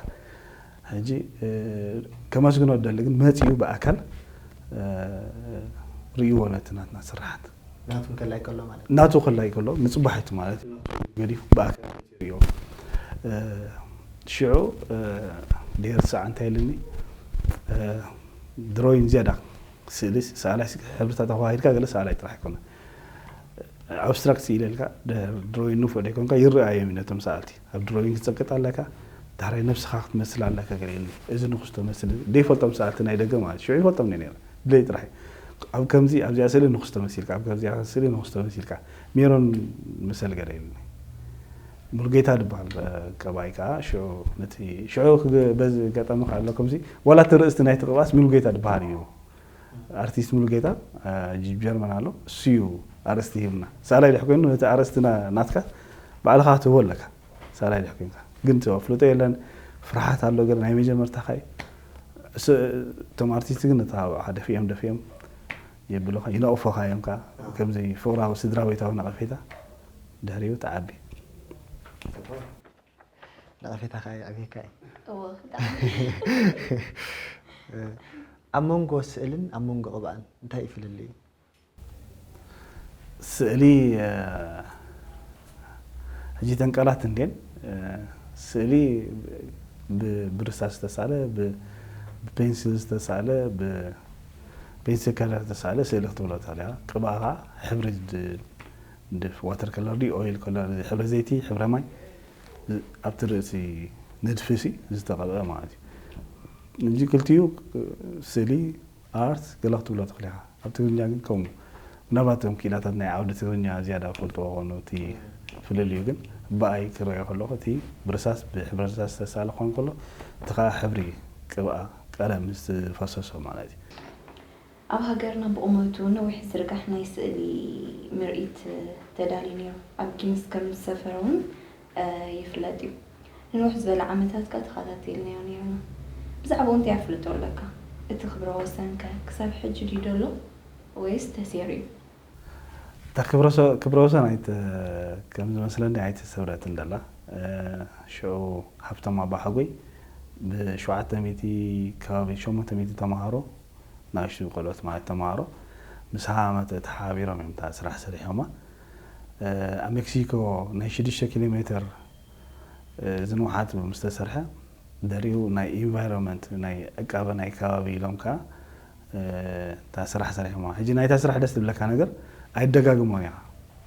ሕጂ ከመስግኖ ደሊ ግን መፂኡ ብኣካል ርእይዎ ነቲ ናትና ስራሓት ናቱ ከላይ ከሎ ማለት ናቱ ከላይ ከሎ ንፅባሒቱ ማለት እዩ ገዲፉ ብኣካል ርእዮ። ሽዑ ደርሳዕ እንታይ ኢልኒ ድሮይን ዝያዳ ስእሊ ሰኣላይ ሕብርታት ተዋሂድካ ገለ ሰኣላይ ጥራሕ ኣይኮነ ኣብስትራክት ስኢለ ኢልካ ድሮይን ንፉዕ ደይኮንካ ይረኣዮም ነቶም ሰኣልቲ ኣብ ድሮይን ክትፀቅጥ ኣለካ ዳሕራይ ነብስኻ ክትመስል ኣለካ ገለ ኢልኒ እዚ ንክስቶ መስል ደይፈልጦም ሰኣልቲ ናይ ደገ ማለት ሽዑ ይፈልጦም ነይረ ድለይ ጥራሕ ኣብ ከምዚ ኣብዚኣ ስእሊ ንክስቶ መሲልካ ኣብ ከምዚኣ ስእሊ ንክስቶ መሲልካ ሜሮን ምሰል ገለ ኢልኒ ሙሉጌታ ዝበሃል ቀባይ ከዓ ሽዑ ነቲ ሽዑ በዚ ኣጋጣሚ ከዓ ኣሎ ከምዚ ዋላ እቲ ርእስቲ ናይቲ ቅብኣስ ሙሉጌታ ዝበሃል እዩ ኣርቲስት ሙሉጌታ፣ እ፣ ጅብ ጀርመን ኣሎ፣ እሱ እዩ ኣርእስቲ ሂብና። ሳላይ ድሕ ኮይኑ ነቲ ኣርእስቲ ና-፣ ናትካ ባዕልኻ ትህቦ ኣለካ። ሳላይ ድሕ ኮይንካ። ግን እቲ ኣፍልጦ የለን፣ ፍርሓት ኣሎ፣ ገለ ናይ መጀመርታኻ እዩ። እሱ፣ እቶም ኣርቲስት ግን ነታ ብኣኻ ደፊኦም፣ ደፊኦም የብሉኻ፣ ይነቕፉኻ እዮም ከኣ። ከምዚ ፍቕራዊ ስድራ ቤታዊ ነቐፌታ ድሕሪኡ ትዓቢ። ነቐፌታ ከኣ የዕብየካ እዩ። እወ፣ ብጣዕሚ። ኣብ መንጎ ስእልን ኣብ መንጎ ቅብኣን እንታይ እዩ ፍልልዩ? ስእሊ፣ እ፣ ሕጂ ተን ቃላት እንድየን፣ እ፣ ስእሊ ብ-፣ ብርሳስ ዝተሳለ፣ ብ-፣ ብፔንስል ዝተሳለ፣ ብፔንስል ከለር ዝተሳለ ስእሊ ክትብሎ ትኽእል ኢኻ። ቅብኣ ኸዓ ሕብሪ ድ-፣ ድፍ፣ ዋተር ከለር ድዩ፣ ኦይል ከለር፣ ሕብሪ ዘይቲ፣ ሕብሪ ማይ፣ ዝ-፣ ኣብቲ ርእሲ ንድፊ ሲ ዝተቐብአ ማለት እዩ። እዚ ክልቲኡ ስእሊ ኣርት ገለ ክትብሎ ትኽእል ኢኻ። ኣብ ትግርኛ ግን ከምኡ። ምናልባት እቶም ክኢላታት ናይ ዓውዲ ትግርኛ ዝያዳ ክፈልጥዎ ይኾኑ እቲ ፍልልዩ፣ ግን ብኣይ ክርእዮ ከለኹ እቲ ብርሳስ ብሕብረ ርሳስ ዝተሳለ ክኸውን ከሎ እቲ ኸኣ ሕብሪ ቅብኣ ቀለም ዝፈሰሶ ማለት እዩ። ኣብ ሃገርና ብቑመቱ ነዊሕ ዝርጋሕ ናይ ስእሊ ምርኢት ተዳልዩ ነይሩ። ኣብ ጊንስ ከም ዝሰፈረ እውን ይፍለጥ እዩ። ንንውሕ ዝበለ ዓመታት ከኣ ተኸታቲልናዮ ነይርና። ብዛዕባኡ እንታይ ኣፍልጦ ኣለካ? እቲ ክብረ ወሰን ከ ክሳብ ሕጂ ድዩ ደሎ ወይስ ተሴሩ እዩ? እታ ክብረ ወሰን ኣይተ-፣ ከም ዝመስለኒ ኣይተሰብረትን ደላ። ሽዑ ሃብቶም ኣባሓጎይ ብሸውዓተ ሚእቲ ከባቢ ሸሞንተ ሚእቲ ተምሃሮ፣ ንኣሽቱ ቆልዑት ማለት ተምሃሮ፣ ምስ ሃመተ ተሓባቢሮም እዮም እታ ስራሕ ሰሪሖማ። ኣብ ሜክሲኮ ናይ ሽዱሽተ ኪሎ ሜትር ዝንውሓት ምስ ተሰርሐ፣ ድሕሪኡ ናይ ኢንቫይሮንመንት፣ ናይ ዕቃበ ናይ ከባቢ ኢሎም ከኣ እታ ስራሕ ሰሪሖማ። ሕጂ ናይታ ስራሕ ደስ ዝብለካ ነገር ኣይደጋግሞን ኢኻ።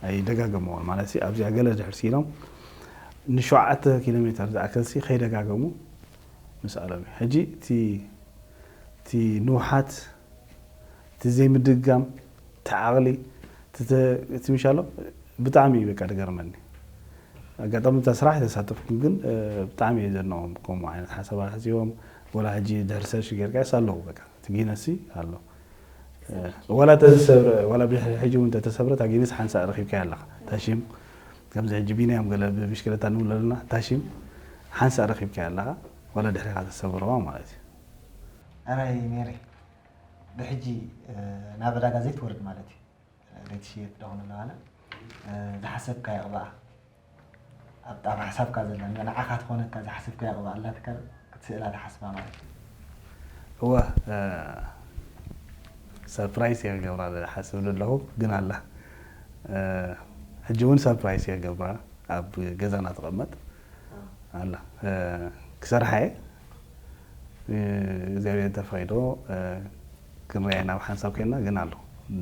ኣይደጋግሞን ማለት ሲ ኣብዚኣ ገለ ድሕር ሲሎም ንሸውዓተ ኪሎ ሜትር ዝኣክል ሲ ከይደጋገሙ ምስ ኣሎም እዩ። ሕጂ እቲ፣ እቲ ንውሓት፣ እቲ ዘይምድግጋም፣ እቲ ዓቕሊ፣ እቲ ተ-፣ እቲ ምሻሎ ብጣዕሚ እዩ በቃ ዝገርመኒ። ኣጋጣሚ እታ ስራሕ ኣይተሳተፍኩን፣ ግን፣ እ፣ ብጣዕሚ እየ ዘድንቖም። ከምኡ ዓይነት ሓሳባት ሒዞም፣ ወላ ሕጂ ድሕሪ ሰርች ጌርካዮስ ኣለዉ፣ በቃ እቲ ጊነስ ኣሎ። እ፣ ወላ ተዝሰብረ፣ ወላ ብድሕሪ ሕጂ እውን እንተተሰብረ፣ እታ ጊነስ ሓንሳእ ረኺብካያ ኣለኻ። ታሽም፣ ከምዚ ሕጂ ቢንያም ገለ ብብሽክለታ ንብሎ ኣለና፣ ታሽም ሓንሳእ ረኺብካያ ኣለኻ፣ ወላ ድሕሪኻ ተሰብርዋ ማለት እዩ። ኣራይ ሜሪ፣ ብሕጂ፣ እ፣ ናብ ዕዳጋ ዘይትወርድ ማለት እዩ። ዘይትሽየጥ ዶ ክነብሎ ኣለ? እ፣ ዝሓሰብካዮ ቅብኣ፣ ኣብ ጣፍ ሓሳብካ ዘላ፣ ንዓኻ ትኾነካ ዝሓሰብካዮ ቅብኣ ኣላትካ ክትስእላ ትሓስባ ማለት እዩ። እወ፣ እ፣ ሰርፕራይዝ እየ ክገብራ ዝሓስብ ዘለኹ፣ ግን ኣላ። እ፣ ሕጂ እውን ሰርፕራይዝ እየ ክገብራ፣ ኣብ ገዛና ትቐመጥ ኣላ። እ፣ ክሰርሓ እየ። እ፣ እግዚኣብሔር እንተፈቒዶ፣ እ፣ ክንሪኣ ኢና ኣብ ሓንሳብ ኮይንና፣ ግን ኣሎ።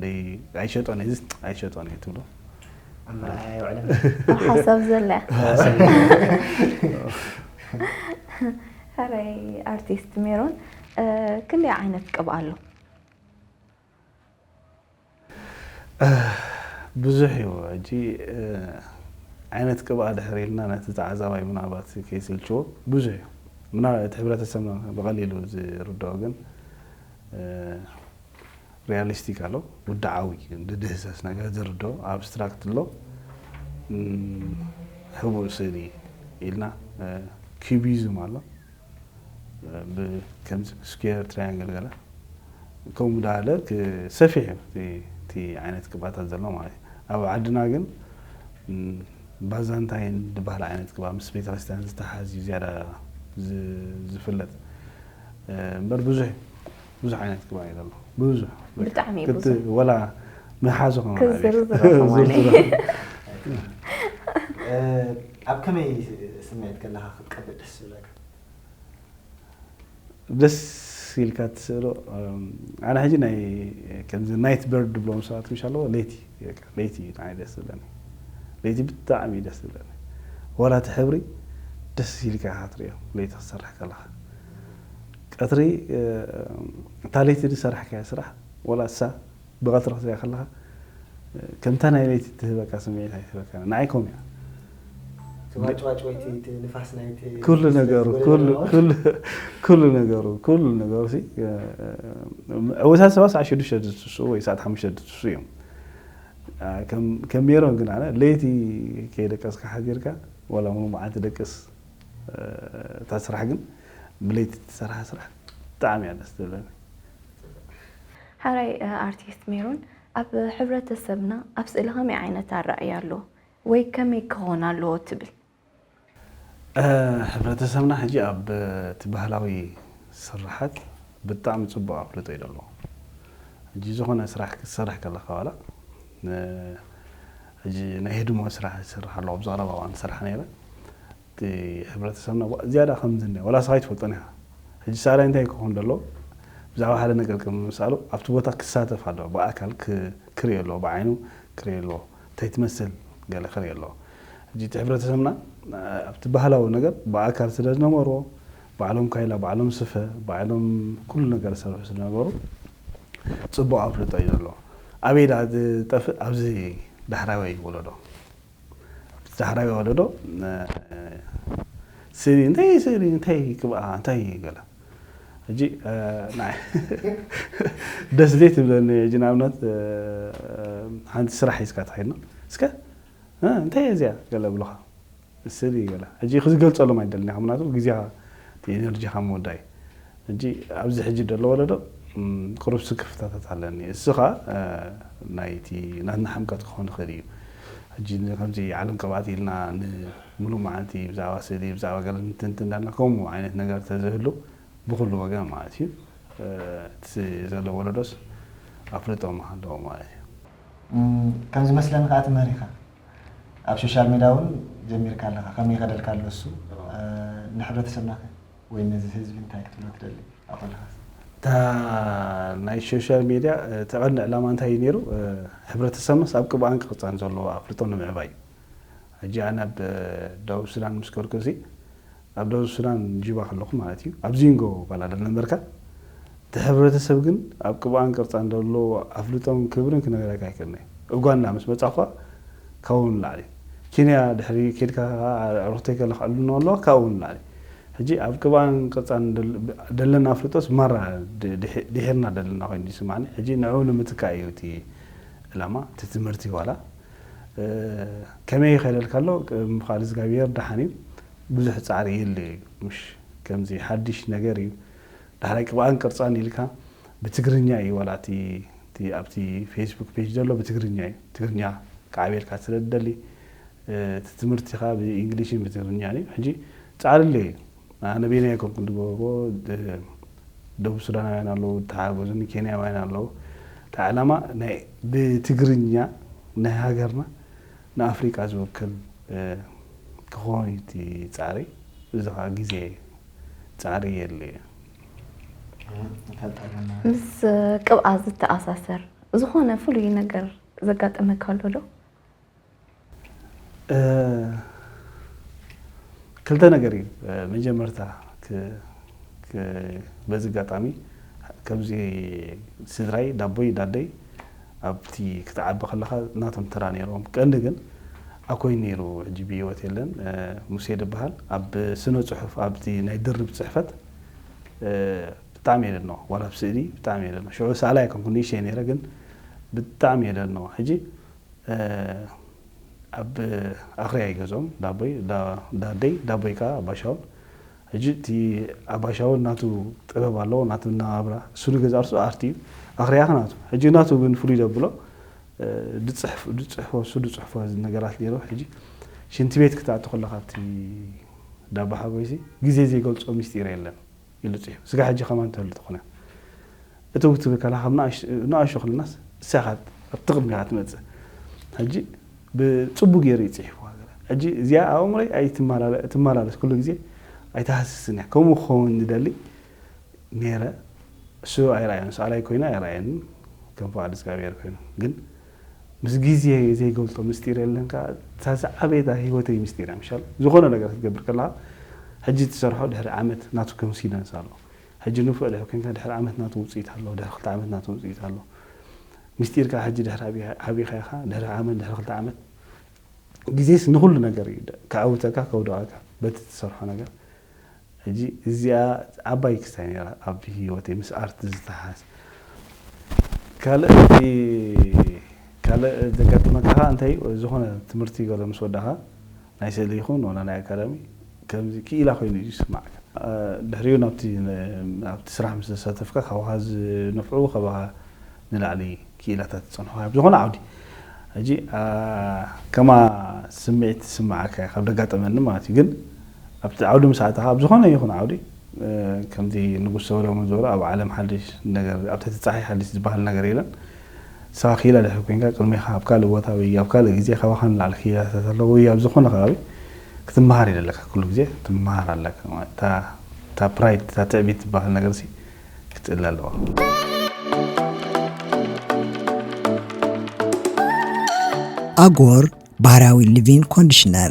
ደይ-፣ ኣይሸጦን እየ፣ ዝስ-፣ ኣይሸጦን እየ ትብሎ። ኣብ መርዓ የውዕለን። ኣብ ሓሳብ ዘላ። ሕራይ ኣርቲስት ሜሮን፣ እ፣ ክንደይ ዓይነት ቅብኣ ኣሎ? ብዙሕ እዩ። ሕጂ፣ እ፣ ዓይነት ቅብኣ ድሕር ኢልና ነቲ ተዓዛባይ ምናልባት ከይስልችዎ ብዙሕ እዩ። ምናልባት እቲ ሕብረተሰብና ብቐሊሉ ዝርድኦ ግን፣ እ፣ ሪያሊስቲክ ኣሎ፣ ውድዓዊ፣ ድድህሰስ ነገር ዝርድኦ፣ ኣብስትራክት ኣሎ፣ እም፣ ህቡእ ስእሊ ኢልና፣ እ፣ ኪዩቢዝም ኣሎ። ብ-፣ ከምዚ ስኩዌር፣ ትራያንግል ገለ ከምኡ ዳለ ክ-፣ ሰፊሕ እዩ እቲ፣ እቲ ዓይነት ቅብኣታት ዘሎ ማለት እዩ። ኣብ ዓድና ግን፣ ም፣ ባዛንታይን ዝበሃል ዓይነት ቅብኣ ምስ ቤተክርስትያን ዝተሓዝ እዩ ዝያዳ ዝ-፣ ዝፍለጥ። እ፣ እምበር ብዙሕ እዩ። ብዙሕ ዓይነት ቅብኣ እዩ ዘሎ። ብዙሕ። በቃ። ብጣዕሚ እዩ ክት-፣ ብዙሕ። ወላ ምሓዞ ከማን ክዝርዝሮ ኣቤት። ከማን። ዝርዝሮ። እ፣ ኣብ ከመይ ስምዒት ከለኻ ክትቀብእ ደስ ዝብለካ? ደስ ኢልካ ትስእሎ። እም፣ ኣነ ሕጂ ናይ፣ ከምዚ ናይት በርድ ድብሎም ሰባት ምሽ ኣለዎ፣ ለይቲ፣ በቃ፣ ለይቲ እዩ ንዓይ ደስ ዝብለኒ። ለይቲ ብጣዕሚ እዩ ደስ ዝብለኒ። ዋላ እቲ ሕብሪ ደስ ኢልካ ኢኻ ትርእዮ፣ ለይቲ ክትሰርሕ ከለኻ። ቀትሪ፣ እ፣ እታ ለይቲ ዝሰራሕካያ ስራሕ፣ ዋላ እሳ ብቐትሪ ክትሪኣ ከለኻ፣ ከምታ ናይ ለይቲ እትህበካ ስምዒት ኣይትህበካን። ንዓይ ከምኡ እያ። እቲ ዋጭዋጭ ወይ እቲ፣ እቲ ንፋስ ናይቲ ኩሉ ነገሩ ጎደና ኩሉ ነው። ኩሉ ኩሉ ነገሩ ኩሉ ነገሩ ሲ ዕወታት ሰባት ሰዓት ሽዱሽተ ዝትስኡ ወይ ሰዓት ሓሙሽተ ዝትስኡ እዮም። ከም ሜሮን ግን ኣነ ለይቲ ከይደቀስካ ሓዲርካ ዋላ ሙሉ መዓልቲ ደቅስ፣ እታ ስራሕ ግን ብለይቲ ትሰርሓ ስራሕ ብጣዕሚ እያ ደስ ትብለኒ። ሓራይ ኣርቲስት ሜሮን፣ ኣብ ሕብረተሰብና ኣብ ስእሊ ከመይ ዓይነት ኣረኣእያ ኣሎ ወይ ከመይ ክኾን ኣለዎ ትብል? ሕብረተሰብና ሕጂ ኣብ እቲ ባህላዊ ስርሓት ብጣዕሚ ፅቡቅ ኣፍልጦ እዩ ዘለዎ። ሕጂ ዝኾነ ስራሕ ክትሰርሕ ከለካ ዋላ ሕጂ ናይ ህድሞ ስራሕ ይሰርሕ ኣለዎ። ኣብዚ ቀረባ እዋን ዝሰርሓ ነይረ እቲ ሕብረተሰብና ዝያዳ ከምዚ እኒኦ ዋላ ስኻ ይትፈልጦን ኢኻ። ሕጂ ሳዕራይ እንታይ ክኸውን ደሎ ብዛዕባ ሓደ ነገር ከም ምሳሉ ኣብቲ ቦታ ክሳተፍ ኣለዎ። ብኣካል ክርኢ ኣለዎ፣ ብዓይኑ ክርኢ ኣለዎ፣ እንታይ ትመስል ገለ ክርኢ ኣለዎ። ሕጂ እቲ ሕብረተሰብና ኣብቲ ባህላዊ ነገር ብኣካል ስለ ዝነበርዎ ባዕሎም ካይላ፣ ባዕሎም ስፈ፣ ባዕሎም ኩሉ ነገር ዝሰርሑ ስለነበሩ ፅቡቅ ኣፍልጦ እዩ ዘለዎ። ኣበይ ደኣ ዝጠፍእ ኣብዚ ዳሕራዋይ ወለዶ ዳሕራዊ ወለዶ ስእሊ እንታይ ስእሊ እንታይ ክብኣ እንታይ ገለ ሕጂ ናይ ደስ ዘይትብለኒ ሕጂ ንኣብነት ሓንቲ ስራሕ ሒዝካ ተኸይድና እስከ እንታይ እዚኣ ገለ ብለኻ ስእሊ ገለ ሕጂ ክዝገልፀሎም ኣይደለኒ ምክንያቱ ግዜኻ ኤነርጂኻ ምወዳእ እዩ ሕጂ ኣብዚ ሕጂ ደሎ ወለዶ ቁሩብ ስክፍታታት ኣለኒ። እሱ ኸዓ ናይቲ ናትና ሓምቀት ክኾን ይኽእል እዩ። ሕጂ ከምዚ ዓለም ቅብኣት ኢልና ንሙሉእ መዓልቲ ብዛዕባ ስእሊ ብዛዕባ ገለ ንትንትን እንዳልና ከምኡ ዓይነት ነገር ተዘህሉ ብኹሉ ወገን ማለት እዩ እቲ ዘሎ ወለዶስ ኣፍልጦ ምሃለዎ ማለት እዩ። ከም ዝመስለኒ ከዓ ትምህር ኢኻ ኣብ ሶሻል ሚድያ እውን ጀሚርካ ኣለኻ ከመይ ይኸደልካ ኣሎ እሱ ንሕብረተሰብና ከ ወይ ነዚ ህዝቢ እንታይ ክትብሎ ትደሊ ኣኾለኻስ እታ ናይ ሶሻል ሚድያ እቲ ቀንዲ ዕላማ እንታይ እዩ ነይሩ ሕብረተሰብናስ ኣብ ቅብኣን ቅርፃን ዘለዎ ኣፍልጦ ንምዕባይ እዩ ሕጂ ኣነ ኣብ ደቡብ ሱዳን ምስ ከድኩ እዚ ኣብ ደቡብ ሱዳን ጁባ ከለኹ ማለት እዩ ኣብ ዚንጎ ባላ ነበርካ እቲ ሕብረተሰብ ግን ኣብ ቅብኣን ቅርፃን ዘለዎ ኣፍልጦን ክብርን ክነግረካ ኣይክእልን እየ። ኡጋንዳ ምስ መፃኹ ካብኡ ንላዕሊ ኬንያ ድሕሪ ኬድካ ኣዕሩኽተይ ከለካ ዕሉና ኣለዋ ካብኡ ንላዕሊ ሕጂ ኣብ ቅብኣን ቅርፃን ደለና ኣፍልጦስ ማራ ድሒርና ደለና ኮይኑ ይስማዕኒ ሕጂ ንዕኡ ንምትካእ እዩ እቲ ዕላማ እቲ ትምህርቲ ዋላ ከመይ ይኸደልካ ኣሎ ምኻል እግዚኣብሔር ደሓን እዩ ብዙሕ ፃዕሪ የለ እዩ ምሽ ከምዚ ሓድሽ ነገር እዩ ዳሕራይ ቅብኣን ቅርፃን ኢልካ ብትግርኛ እዩ ዋላ እቲ ኣብቲ ፌስቡክ ፔጅ ዘሎ ብትግርኛ እዩ ትግርኛ ክዓብየልካ ስለ ዝደሊ እቲ ትምህርቲኻ ብእንግሊሽን ብትግርኛን እዩ ሕጂ ፃዕሪ ኣለዩ ኣነ ቤናይ ኮንኩ ዝገብርዎ ደቡብ ሱዳናውያን ኣለዉ ተሓገዙኒ ኬንያውያን ኣለዉ እቲ ዕላማ ናይ ብትግርኛ ናይ ሃገርና ንኣፍሪቃ ዝውክል ክኾን እቲ ፃዕሪ እዚ ከዓ ግዜ ፃዕሪ የድልዮ ምስ ቅብኣ ዝተኣሳሰር ዝኾነ ፍሉይ ነገር ዘጋጠመካ ኣሎ ዶ? ክልተ ነገር እዩ መጀመርታ በዚ ኣጋጣሚ ከምዚ ስድራይ ዳቦይ ዳደይ ኣብቲ ክትዓቢ ከለካ ናቶም ተራ ነይርዎም ቀንዲ ግን ኣኮይ ነይሩ ሕጂ ብሂወት የለን ሙሴ ዝበሃል ኣብ ስነ ፅሑፍ ኣብቲ ናይ ድርብ ፅሕፈት ብጣዕሚ የደንቆ ዋላ ኣብ ስእሊ ብጣዕሚ የደንቆ ሽዑ ሰኣላይ ኣይኮንኩ ንእሽተይ ነይረ ግን ብጣዕሚ የደንቆ ሕጂ ኣብ ኣኽርያ ይገዝኦም ዳቦይ ዳደይ ዳቦይ ከዓ ኣባሻውን ሕጂ እቲ ኣባሻውን ናቱ ጥበብ ኣለዎ ናቱ እናባብራ እሱ ንገዛ እርሱ ኣርቲ እዩ ኣኽርያ ናቱ ሕጂ ናቱ ግን ፍሉይ ዘብሎ ዝፅሕፎ እሱ ዝፅሕፎ ነገራት ነይሩ ሕጂ ሽንቲ ቤት ክትኣቱ ከለካ ኣብቲ ዳባ ሓጎይሲ ግዜ ዘይገልፆ ሚስጢር የለን ኢሉ ፅሒፉ ስጋ ሕጂ ከማን ትህሉ ትኾነ እትው ክትብል ከላ ካብ ንኣሽቱ ክልናስ እሳኻ ኣብቲ ቅድሚኻ ትመፅእ ሕጂ ብፅቡቅ ገይሩ እዩ ፅሒፍዋ ሕጂ እዚኣ ኣእምሮይ ኣይትመላለስ ኩሉ ግዜ ኣይትሃስስን እያ ከምኡ ክኸውን ዝደሊ ነይረ እሱ ኣይረኣየን ሰኣላይ ኮይኑ ኣይረኣየን ከም ፍቓድ እግዚኣብሔር ኮይኑ ግን ምስ ግዜ ዘይገልጦ ምስጢር የለን ከዓ እታ ዝዓበየታ ህይወተይ ምስጢር እያ ምሻል ዝኾነ ነገር ክትገብር ከለካ ሕጂ ትሰርሖ ድሕሪ ዓመት ናቱ ኮንሲደንስ ኣሎ ሕጂ ንፉዕ ድሕሪ ኮንካ ድሕሪ ዓመት ናቱ ውፅኢት ኣሎ ድሕሪ ክልተ ዓመት ናቱ ውፅኢት ኣሎ ምስጢር ከዓ ሕጂ ድሕሪ ዓቢኻ ኢኻ ድሕሪ ዓመት ድሕሪ ክልተ ዓመት ግዜስ ንኹሉ ነገር እዩ ከዕውተካ ከውድቐካ በቲ ትሰርሖ ነገር። ሕጂ እዚኣ ዓባይ ክስታይ ነይራ ኣብ ህይወተይ ምስ ኣርት ዝተሓዝ። ካልእ እቲ ካልእ ዘጋጥመካ እንታይ ዝኾነ ትምህርቲ ገለ ምስ ወዳኻ ናይ ስእሊ ይኹን ወላ ናይ ኣካዳሚ ከምዚ ክኢላ ኮይኑ እዩ ዝስማዓካ። ድሕሪኡ ናብቲ ኣብቲ ስራሕ ምስ ተሳተፍካ ካባኻ ዝነፍዑ ካባኻ ንላዕሊ ክኢላታት ዝጸንሑ ኣብ ዝኾነ ዓውዲ ሕጂ ከማ ስምዒት ዝስምዓካ ካብ ደጋጠመኒ ማለት እዩ። ግን ኣብቲ ዓውዲ ምስ ኣተኻ ኣብ ዝኾነ ይኹን ዓውዲ ከምቲ ንጉስ ሰሎሞን ዝበሎ ኣብ ዓለም ሓድሽ ነገር ኣብ ትሕቲ ፀሓይ ሓድሽ ዝበሃል ነገር የለን። ንስኻ ክኢላ ድሕሪ ኮይንካ ቅድሜኻ ኣብ ካልእ ቦታ ወይ ኣብ ካልእ ግዜ ካባኻ ንላዕሊ ክኢላታት ኣለዉ ወይ ኣብ ዝኾነ ከባቢ ክትመሃር እዩ ዘለካ። ኩሉ ግዜ ትመሃር ኣለካ ማለት እታ ፕራይድ እታ ትዕቢት ዝበሃል ነገር ሲ ክትእል ኣለዋ። ኣጎር ባህርያዊ ሊቪን ኮንዲሽነር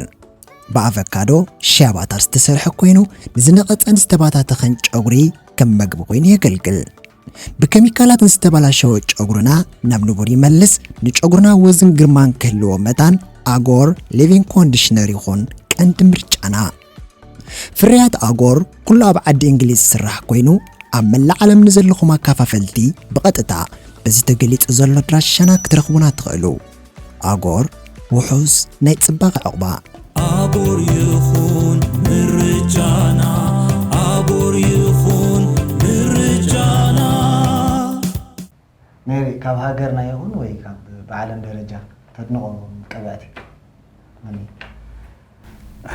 ብኣቨካዶ ሻባታር ዝተሰርሐ ኮይኑ ንዝነቐጸን ዝተባታተኸን ጨጉሪ ከም መግቢ ኮይኑ የገልግል። ብኬሚካላት ንዝተበላሸወ ጨጉርና ናብ ንቡር ይመልስ። ንጨጉርና ወዝን ግርማን ክህልዎ መታን ኣጎር ሊቪን ኮንዲሽነር ይኹን ቀንዲ ምርጫና። ፍርያት ኣጎር ኩሉ ኣብ ዓዲ እንግሊዝ ዝስራሕ ኮይኑ ኣብ መላእ ዓለም ንዘለኹም ኣካፋፈልቲ ብቐጥታ በዚ ተገሊጹ ዘሎ ኣድራሻና ክትረኽቡና ትኽእሉ። ኣጎር ውሑስ ናይ ጽባቐ ዕቑባ። ኣጎር ይኹን ምርጫና፣ ኣጎር ይኹን ምርጫና። ሜሪ፣ ካብ ሃገርና ይኹን ወይ ካብ ብዓለም ደረጃ ተድንቖ ቀባእቲ መን እዩ?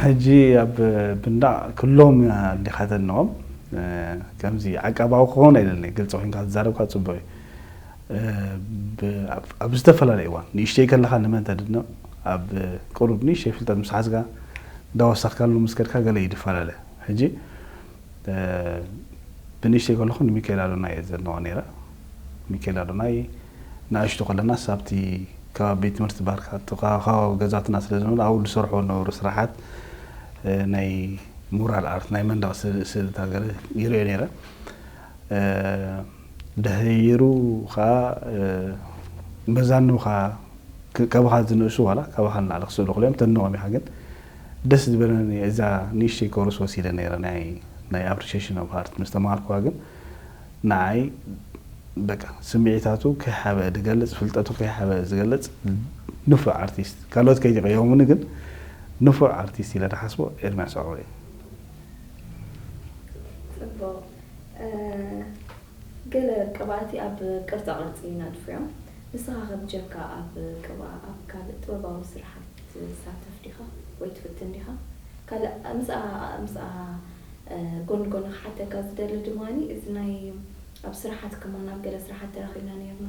ሕጂ ኣብ ብንዳቕ ክሎም ዲኻ ተድንቖም ከምዚ ዓቃባዊ ክኸውን ኣይደለኒ ግልፂ ኮይንካ ዝዛረብካ ፅቡቅ እዩ። ኣብ ዝተፈላለየ እዋን ንእሽተይ ከለኻ ንመን ተድንቕ ኣብ ቁሩብ ንእሽተይ ፍልጠት ምስ ሓዝካ እንዳወሰኽካሉ ምስ ከድካ ገለ እዩ ዝፈላለ። ሕጂ ብንእሽተይ ከለኹ ንሚካኤል ኣዶናይ እየ ዘድንቖ ነይረ። ሚካኤል ኣዶናይ ንኣሽቱ ከለናስ ኣብቲ ከባቢ ቤት ትምህርቲ ባርካ ጥቓ ከባቢ ገዛትና ስለ ዝነበረ ኣብኡ ዝሰርሕዎ ዝነበሩ ስራሓት ናይ ሙራል ኣርት ናይ መንደቕ ስእልታት ገለ ይርእዮ ነይረ። ድሒሩ ከዓ መዛኑ ከዓ ካባኻ ዝንእሱ ዋላ ካባኻ ንላዕሊ ክስእሉ ክልኦም ተድንቖም ኢኻ ግን ደስ ዝበለኒ እዛ ንእሽተይ ኮርስ ወሲደ ነይረ ናይ ናይ appreciation of art ምስ ተማሃርኩዋ ግን ንዓይ በቃ ስምዒታቱ ከይሓበአ ዝገልፅ ፍልጠቱ ከይሓበአ ዝገልፅ ንፉዕ ኣርቲስት ካልኦት ከይቀየሙኒ ግን ንፉዕ ኣርቲስት ኢለ ዝሓስቦ ኤርምያስ ኣውሬ። ፅቡቕ። ገለ ቅብኣቲ ኣብ ቅርፃ ቅርፂ ይነጥፉ እዮም። ንስኻ ከ ብጀካ ኣብ ቅብኣ ኣብ ካልእ ጥበባዊ ስራሓት ትሳተፍ ዲኻ ወይ ትፍትን ዲኻ? ካልእ ምስኣ ምስኣ ጎኒ ጎኒ ክሓተካ ዝደሊ ድማ እዚ ናይ ኣብ ስራሓት ከማን ኣብ ገለ ስራሓት ተራኺብና ነይርና።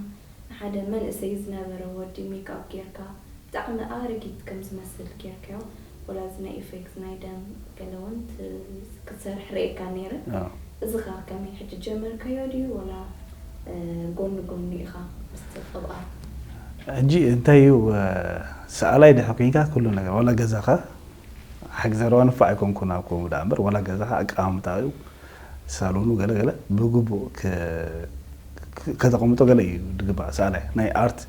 ንሓደ መንእሰይ ዝነበረ ወዲ ሜክኣፕ ጌርካ ብጣዕሚ ኣረጊት ከም ዝመስል ጌርካዮ። ወላ እዚ ናይ ኢፌክት ናይ ደም ገለ እውን ክትሰርሕ ርእየካ ነይረ። እዚ ኸ ከመይ ሕጂ ጀመርካዮ ድዩ ወላ ጎኒ ጎኒ ኢኻ ምስቲ ቅብኣት? ሕጂ እንታይ እዩ ሰኣላይ ድሕሪ ኮይንካ ኩሉ ነገር ዋላ ገዛኻ ሓቂ ዘረባ ንፉዕ ኣይኮንኩን ኣብ ከምኡ ደኣ እምበር ዋላ ገዛኻ ኣቀማምጣኡ ሳሎኑ ገለ ገለ ብግቡእ ከተቐምጦ ገለ እዩ ዝግባእ ሰኣላይ ናይ ኣርት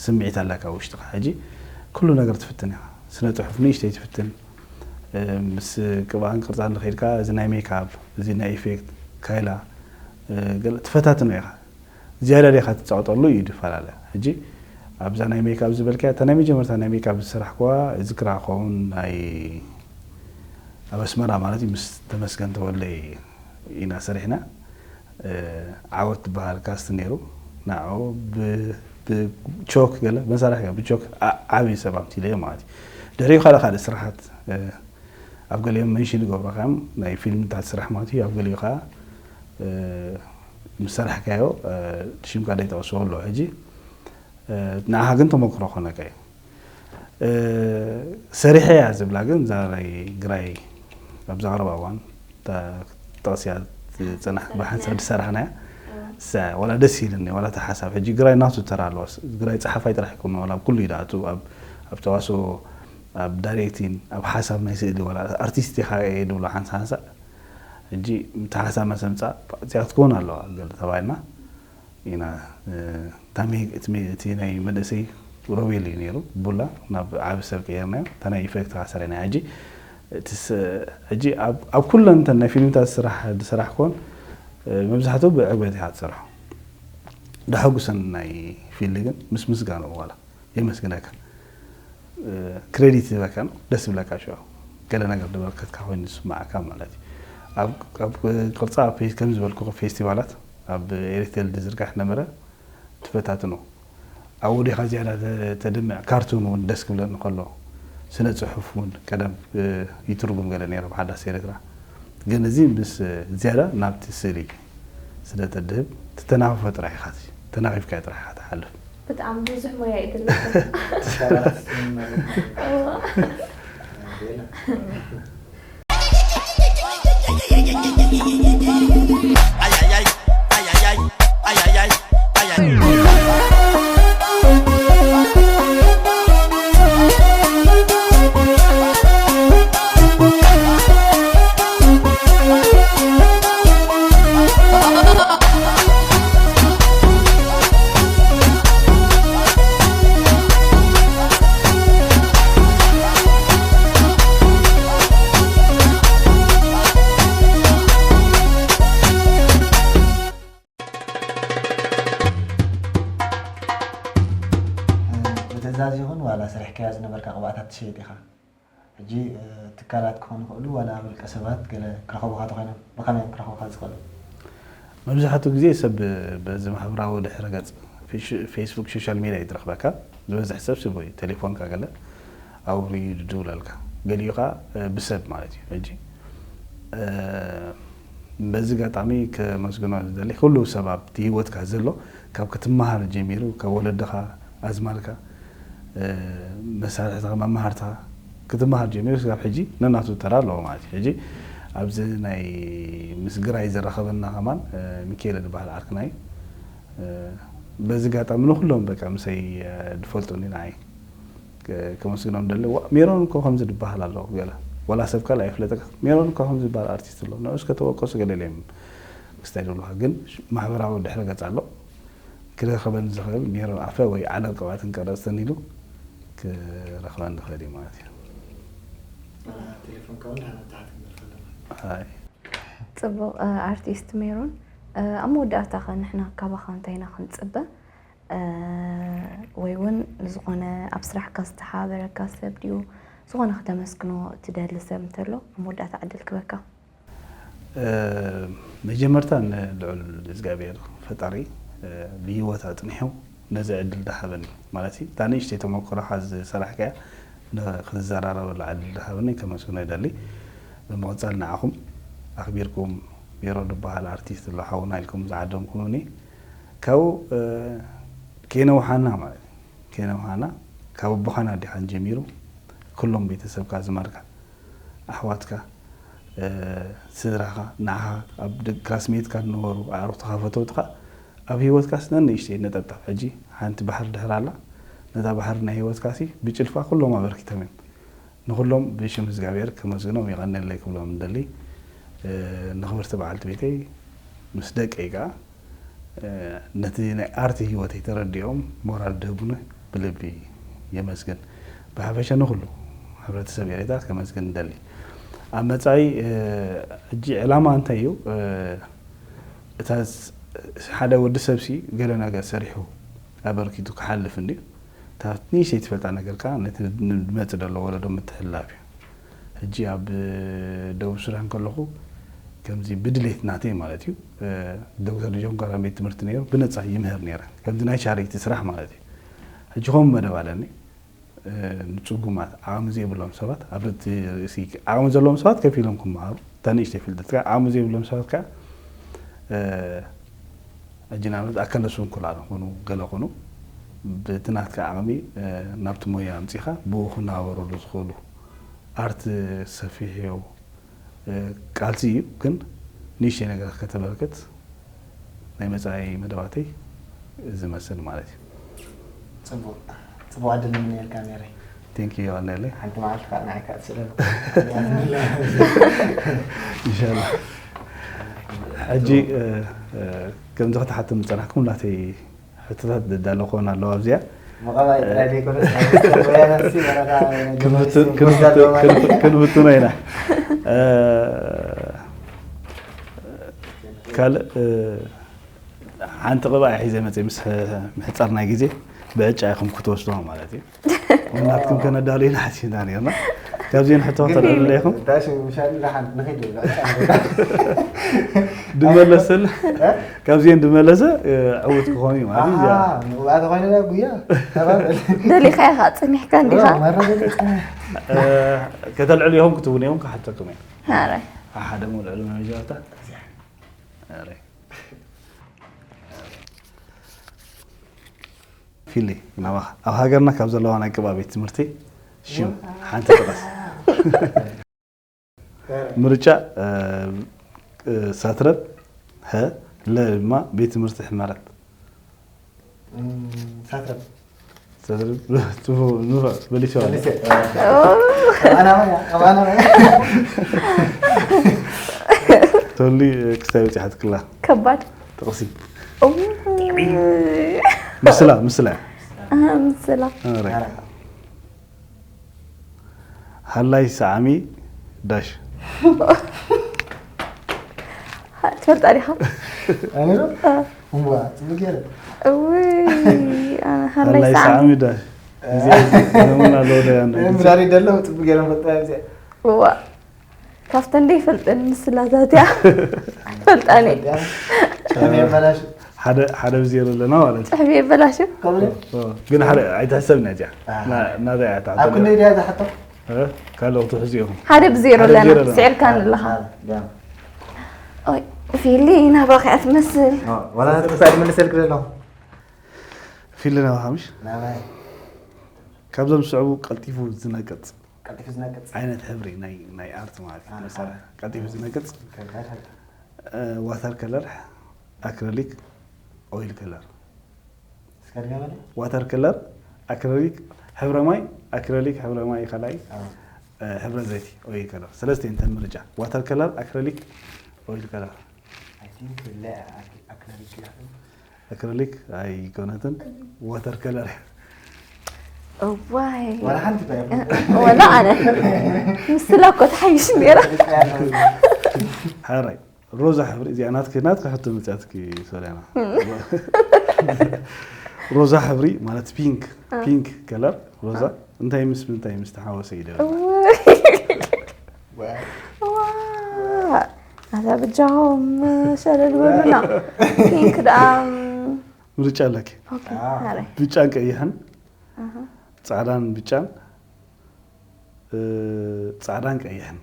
ስምዒት ኣለካ ውሽጥኻ ሕጂ ኩሉ ነገር ትፍትን ኢኻ ስነ ፅሑፍ ንእሽተይ ትፍትን ምስ ቅብኣን ቅርፃን ንኸይድካ እዚ ናይ ሜክኣፕ እዚ ናይ ኢፌክት ካይላ ትፈታትኖ ኢኻ ዝያዳ ዲኻ ትፃወጠሉ እዩ ዝፈላለ ሕጂ ኣብዛ ናይ ሜክኣፕ ዝበልካያ እታ ናይ መጀመርታ ናይ ሜክኣፕ ዝሰራሕኩዋ ዝክራ ክኸውን ናይ ኣብ ኣስመራ ማለት እዩ ምስ ተመስገን ተወልደ ኢና ሰሪሕና ዓወት ትበሃል ካስት ነይሩ ንዑ ብቾክ ገለ መሳርሒ ብቾክ ዓብዪ ሰብ ኣምቲለዮ ማለት እዩ ድሕሪኡ ካልእ ካልእ ስራሓት ኣብ ገሊኦም መንሽን ይገብሩኻ እዮም ናይ ፊልምታት ስራሕ ማለት እዩ ኣብ ገሊኡ ከዓ ምስ ሰራሕካዮ ሽምካ ዘይጠቕስዎ ኣለዎ ሕጂ ንዓኻ ግን ተመክሮ ኮነካ እዩ ሰሪሐ እያ ዝብላ ግን እዛ ናይ ግራይ ኣብዛ ቀረባ እዋን ጠቕስያ ዝፀናሕቲ ብሓንሳብ ዝሰራሕናያ እሳ ወላ ደስ ኢልኒ ወላ እቲ ሓሳብ ሕጂ ግራይ ናቱ ተራ ኣለዋ ግራይ ፀሓፋይ ጥራሕ ይኮኑ ወላ ኣብ ኩሉ ይድኣቱ ኣብ ተዋስኦ ኣብ ዳይሬክቲን ኣብ ሓሳብ ናይ ስእሊ ወላ ኣርቲስት ኢኻ እየ ድብሎ ሓንሳ ሓንሳእ ሕጂ እቲ ሓሳብ መሰምፃ እዚኣ ክትከውን ኣለዋ ገለ ተባሂልና ኢና እቲ ናይ መንእሰይ ሮቤል እዩ ነይሩ። ቡላ ናብ ዓቢ ሰብ ቀየርናዮ። እታ ናይ ኢፌክት ከኣ ሰሪዕናያ። ሕጂ እቲ ስ-፣ ሕጂ ኣብ፣ ኣብ ኩለን እተን ናይ ፊልምታት ስራሕ ዝሰራሕ ክኾን፣ እ፣ መብዛሕትኡ ብዕግበት እየ ዝሰርሖ። ደሐጉሰን ናይ ፊልድ ግን ምስ ምስጋንኡ ዋላ የመስግነካ። እ፣ ክሬዲት ይህበካ ነው፣ ደስ ይብለካ ሽዑ። ገለ ነገር ዝበርከትካ ኮይኑ ዝስማዓካ ማለት እዩ። ኣብ፣ ኣብ ቅርጻ፣ ኣብ ፌስ-፣ ከም ዝበልኩ ፌስቲቫላት ኣብ ኤሪትሬል ዝዝርጋሕ ነበረ፣ ትፈታትኖ። ኣብኡ ዲኻ ዝያዳ ተ-፣ ተድምዕ? ካርቱን እውን ደስ ክብለኒ ከሎ፣ ስነ ጽሑፍ እውን ቀደም፣ እ፣ ይትርጉም ገለ ነይረ ብሓዳስ ኤርትራ። ግን እዚ ምስ፣ እ፣ ዝያዳ ናብቲ ስእሊ ስለ ተድህብ፣ ትተናኽፎ ጥራሕ ኢኻ፣ ተናኺፍካ ጥራሕ ኢኻ ትሓልፍ። ብጣዕሚ ብዙሕ ሞያ እዩ ዘለካ። እዋ። ብትእዛዝ ይኹን ዋላ ሰሪሕካዮ ዝነበርካ ቅብኣታት ትሸይጥ ኢኻ? ሕጂ፣ እ፣ ትካላት ክኾኑ ይኽእሉ፣ ዋላ ውልቀ ሰባት ገለ ክረኸቡኻ ተኾይኖም፣ ብኸመይ እዮም ክረኸቡኻ ዝኽእሉ? መብዛሕትኡ ግዜ ሰብ በዚ ማሕበራዊ ድሕረ ገጽ፣ ፌሽ-፣ ፌስቡክ፣ ሶሻል ሜድያ እዩ ዝረኽበካ። ዝበዝሕ ሰብ ስቡ እዩ፣ ቴሌፎንካ ገለ ኣውርዩ ይድውለልካ። ገሊኡ ኸኣ፣ እ፣ ብሰብ ማለት እዩ። ሕጂ፣ እ፣ በዚ ኣጋጣሚ ከመስግኖ ዝደሊ ኩሉ ሰብ ኣብቲ ህይወትካ ዘሎ፣ ካብ ክትመሃር ጀሚሩ፣ ካብ ወለድኻ፣ ኣዝማድካ፣ እ፣ መሳርሕትኻ፣ መማህርትኻ ክትመሃር ጀሚሩ፣ ስጋብ ሕጂ ነናቱ ተራ ኣለዎ ማለት እዩ። ሕጂ ኣብዚ ናይ ምስ ግራይ ዘራኸበና ከማን፣ እ፣ ሚካኤለ ዝበሃል ዓርክና እዩ። እ፣ በዚ ኣጋጣሚ ንኹሎም በቃ ምሰይ፣ እ፣ ዝፈልጡኒ ንዓይ ከ-፣ ከመስግኖም ደሊ። ዋ፣ ሜሮን እኮ ከምዚ ዝበሃል ኣሎ ገለ። ዋላ ሰብ ካልእ ኣይፍለጠካ። ሜሮን እኮ ከምዚ ዝበሃል ኣርቲስት ኣሎ። ንዑስ ከተወቀሱ ገለ ኢሎም ክስታይ ደልኻ። ግን ማሕበራዊ ድሕረ ገጽ ኣሎ። ክረኸበኒ ዝኽእል ሜሮን ኣፈ ወይ ዓለም ቅብኣትን ቀረጽትን ኢሉ ክረኽበኒ ይኽእል እዩ ማለት እዩ። ቴሌፎንካ እውን ደሓን ኣብ ታሕቲ ክንደርፍ ኣለና። ኣይ። ጽቡቕ፣ እ፣ ኣርቲስት ሜሮን፣ እ፣ ኣብ መወዳእታኸ ንሕና ካባኻ እንታይ ኢና ክንጽበ? እ፣ ወይ እውን ዝኾነ ኣብ ስራሕካ ዝተሓባበረካ ሰብ ድዩ? ዝኾነ ክተመስግኖ እትደሊ ሰብ እንተሎ ኣብ መወዳእታ ዕድል ክበካ። እ፣ መጀመርታ ንልዑል እግዚኣብሔር ፈጣሪ፣ እ፣ ብህይወት ኣጽኒሑ ነዚ ዕድል ዝሃበኒ፣ ማለት እዩ፣ እታ ንእሽተይ ተመክሮኻ ዝሰራሕካያ ን-፣ ክትዘራረበሉ ዕድል ዝሃበኒ ከመስግኖ ይደሊ። ብምቕጻል ንዓኹም ኣኽቢርኩም ሜሮን ዝበሃል ኣርቲስት ኣሎ ሓውና ኢልኩም ዝዓደምኩምኒ፣ ካብኡ፣ እ፣ ከይነውሓና ማለት እዩ፣ ከይነውሓና ካብ ኣቦኻን ኣዴኻን ጀሚሩ ኩሎም ቤተሰብካ፣ ኣዝማድካ፣ ኣሕዋትካ፣ እ፣ ስድራኻ፣ ንዓኻ ኣብ ደ-፣ ክላስሜትካ ዝነበሩ ኣዕሩኽትኻ፣ ፈተውትኻ ኣብ ህይወትካስ ነንእሽተይ ነጠብጣብ፣ ሕጂ ሓንቲ ባሕሪ ድሕር ኣላ፣ ነታ ባሕሪ ናይ ህይወትካሲ ብጭልፋ ኩሎም ኣበርኪቶም እዮም። ንኹሎም ብሽም እግዚኣብሔር ከመስግኖም የቐንየለይ ክብሎም እንደሊ፣ እ፣ ንኽብርቲ በዓልቲ ቤተይ ምስ ደቀይ ከኣ፣ እ፣ ነቲ ናይ ኣርቲ ህይወተይ ተረዲኦም ሞራል ድህቡኒ ብልቢ የመስግን። ብሓፈሻ ንኹሉ ሕብረተሰብ ኤርትራ ከመስግን እንደሊ። ኣብ መጻኢ፣ እ፣ ሕጂ ዕላማ እንታይ እዩ? እ፣ እታ ስ-፣ ሓደ ወዲ ሰብሲ ገለ ነገር ሰሪሑ ኣበርኪቱ ክሓልፍ እንድዩ። እታ ንእሽተይ ትፈልጣ ነገር ከኣ ነቲ ንመጽእ ዘሎ ወለዶ ምትሕልላፍ እዩ። ሕጂ ኣብ ደቡብ ሱዳን ከለኹ ከምዚ ብድሌት ናተይ ማለት እዩ፣ እ፣ ዶክተር ጆን ጋራ ቤት ትምህርቲ ነይሩ፣ ብነጻ ይምህር ነይረ። ከምዚ ናይ ቻሪቲ ስራሕ ማለት እዩ። ሕጂ ከምኡ መደብ ኣለኒ፣ እ፣ ንጽጉማት ዓቕሚ ዘይብሎም ሰባት ኣብ ርእሲ፣ ዓቕሚ ዘለዎም ሰባት ከፊሎም ክመሃሩ፣ እታ ንእሽተይ ፍልጠት ከኣ ዓቕሚ ዘይብሎም ሰባት ከኣ፣ እ፣ ሕጂ ንኣብነት ኣካለ ስንኩላን ኹኑ ገለ ኹኑ፣ ብቲ ናትካ ዓቕሚ፣ እ፣ ናብቲ ሞያ ኣምጺኻ ብኡ ክናበሩሉ ዝኽእሉ። ኣርት ሰፊሕ እዩ፣ እ፣ ቃልሲ እዩ፣ ግን ንእሽተይ ነገር ከተበርክት ናይ መጻኢ መደባተይ ዝመስል ማለት እዩ። ጽቡቕ፣ ጽቡቕ ዕድል ንምነየልካ ሜሮን። ቴንክ ዩ፣ የቐንየለይ። ሓንቲ መዓልቲ ከዓ ንዓይ ከዓ ትስእለሉ። ኢንሻላህ። ሕጂ፣ እ፣ እ፣ ከምዚ ክትሓትም ዝጸናሕኩም ናተይ ሕቶታት ደዳሎ ክኾን ኣለዎ ኣብዚኣ። መቐባይ ጥራይ ዘይኮነስ ናይ ክልተ ሞያታት ሲ መረዳ ክንፍትን- ክንፍትን- ክንፍ- ክንፍትኖ ኢና። እ፣ ካልእ፣ እ፣ ሓንቲ ቅብኣ ሒዘ መፅእ ምስ ምሕፃር ናይ ግዜ ብዕጫ ኢኹም ክትወስድዋ ማለት እዩ። ናትኩም ከነዳሉ ኢና ሓሲብና ነርና። ካብዚአን ሕቶ ግን ከተልዕሉ ኢኹም? ዳሽ ምሻል ዳሓን ንኸይድ። ድመለስል? እ? ካብዚአን ድመለሰ፣ እ፣ ዕውት ክኾን እዩ ማለት እዩ። ኣሃ፣ ንቅብኣ ተኾይነ ዳ ጉያ። ተባበል። ደሊኻ ኢኻ፣ ጸኒሕካ እንዲኻ። እ፣ መራ ደሊኻ። እ፣ ከተልዕሉ ኢኹም ክትብሉ ኢኹም ክሓተኩም እየ። ኣረ። ሓደ መልዕሉ መመጀመርታ። ኣረ። ፊሊ፣ ናባኻ። ኣብ ሃገርና ካብ ዘለዋ ናይ ቅብኣ ቤት ትምህርቲ ሽም ሓንቲ ጥቀስ። ምርጫ፣ እ፣ እ፣ ሳትረብ፣ ሀ፣ ለ ድማ ቤት ትምህርቲ ሕመረት። እም፣ ሳትረብ። ሳትረብ፣ ጽቡቅ፣ ንፉዕ፣ በሊሰዋ። በሊሰ። ኦ። ኣባና ማያ፣ ኣባና ማያ። ቶሊ፣ እ፣ ክስታይ በጺሓትክላ። ከባድ። ጥቕሲ። ኦ። ምስላ፣ ምስላ። አ፣ ምስላ። ኣረ። ኣረ። ሃላይ ሰዓሚ ዳሽ። ትፈልጣ ዲኻ? ኣነ ዶ? አ። እምቧ፣ ጽቡቅ ገይረ። እውይ፣ ኣነ ሃላይ ሃላይ ሰዓሚ። ሰዓሚ ዳሽ። እ። እዚ ዘመን ኣለዎ ዶ ያን እ፣ ጊዜ? ምዳሪ ደሎ፣ ጽቡቅ ገይረ፣ ፈጣ፣ እዚ። እዋ። ካብተን ደይፈልጠን ምስላታት እያ። ፈልጣኒ። ጸሐፊ የበላሽ። ሓደ፣ ሓደ ብዜሮ ኣለና ማለት እዩ። ጸሐፊ የበላሽ። ከምኡ ድዩ? ኦ፣ ግን ሓደ ኣይትሕሰብን እያ እዚኣ። ኣሃ። ና-፣ ናታ እያ እታ ኣብ ክንደይ ድያ እዛ ሕቶ? እ? ካልኦት ትሕዙ ኢኹም። ሓደ ብዜሮ ሓደ ኣለና። ብዜሮ ኣለና። ስዒርካኒ ኣለኻ። ኣሃ፣ ያ። ኦይ፣ ፊሊ ናባኻ እያ ትመስል። ኦ፣ ዋላ ናትካ ክሳብ ዝምልሰልክ ዘለኹ። ፊሊ ናባኻ ምሽ? ናባይ። ካብዞም ዝስዕቡ ቀልጢፉ ዝነቅጽ ቀልጢፉ ዝነቅጽ። ዓይነት ሕብሪ ናይ፣ ናይ ኣርት ማለት እዩ። ኣሃ። መሳርሒ ቀልጢፉ ዝነቅጽ። ከበድ። እ፣ ዋተር ከለር፣ ኣክሪሊክ፣ ኦይል ከለር። እስከ ድገመለይ። ዋተር ከለር፣ ኣክሪሊክ፣ ሕብረ ማይ፣ ኣክሪሊክ፣ ሕብረ ማይ ካልኣይ፣ ኣዎ። እ፣ ሕብረ ዘይቲ፣ ኦይል ከለር። ሰለስተ እንተን ምርጫ። ዋተር ከለር፣ ኣክሪሊክ፣ ኦይል ከለር። I think ለ-፣ ኣክ-፣ ኣክሪሊክ ይኸውን። ኣክሪሊክ ኣይኮነትን፣ ዋተር ከለር እያ። እዋይ። ዋላ ሓንቲ እኳ ኣይኮነትን። ወላ ኣነ። ምስላ እኮ ትሓይሽ ነይራ። ሕራይ፣ ሮዛ ሕብሪ፣ እዚኣ ናትኪ፣ ናትኪ ሕቶ መጽኣትኪ ሶልያና። እም። ሮዛ ሕብሪ ማለት ፒንክ፣ እ። ፒንክ ከለር፣ ሮዛ፣ እ። እንታይ ምስ ምንታይ ምስ ተሓወሰ እዩ ደበና? እዋይ። ዋ። ዋ። ኣታ በጃኹም ሸለል በሉና። ፒንክ ደኣ፣ እም፣ ምርጫ ኣለኪ። ኦኬ፣ ኣዎ። ኣረ። ብጫን ቀይሕን፣ ኣሃ። ጻዕዳን ብጫን፣ እ፣ ጻዕዳን ቀይሕን።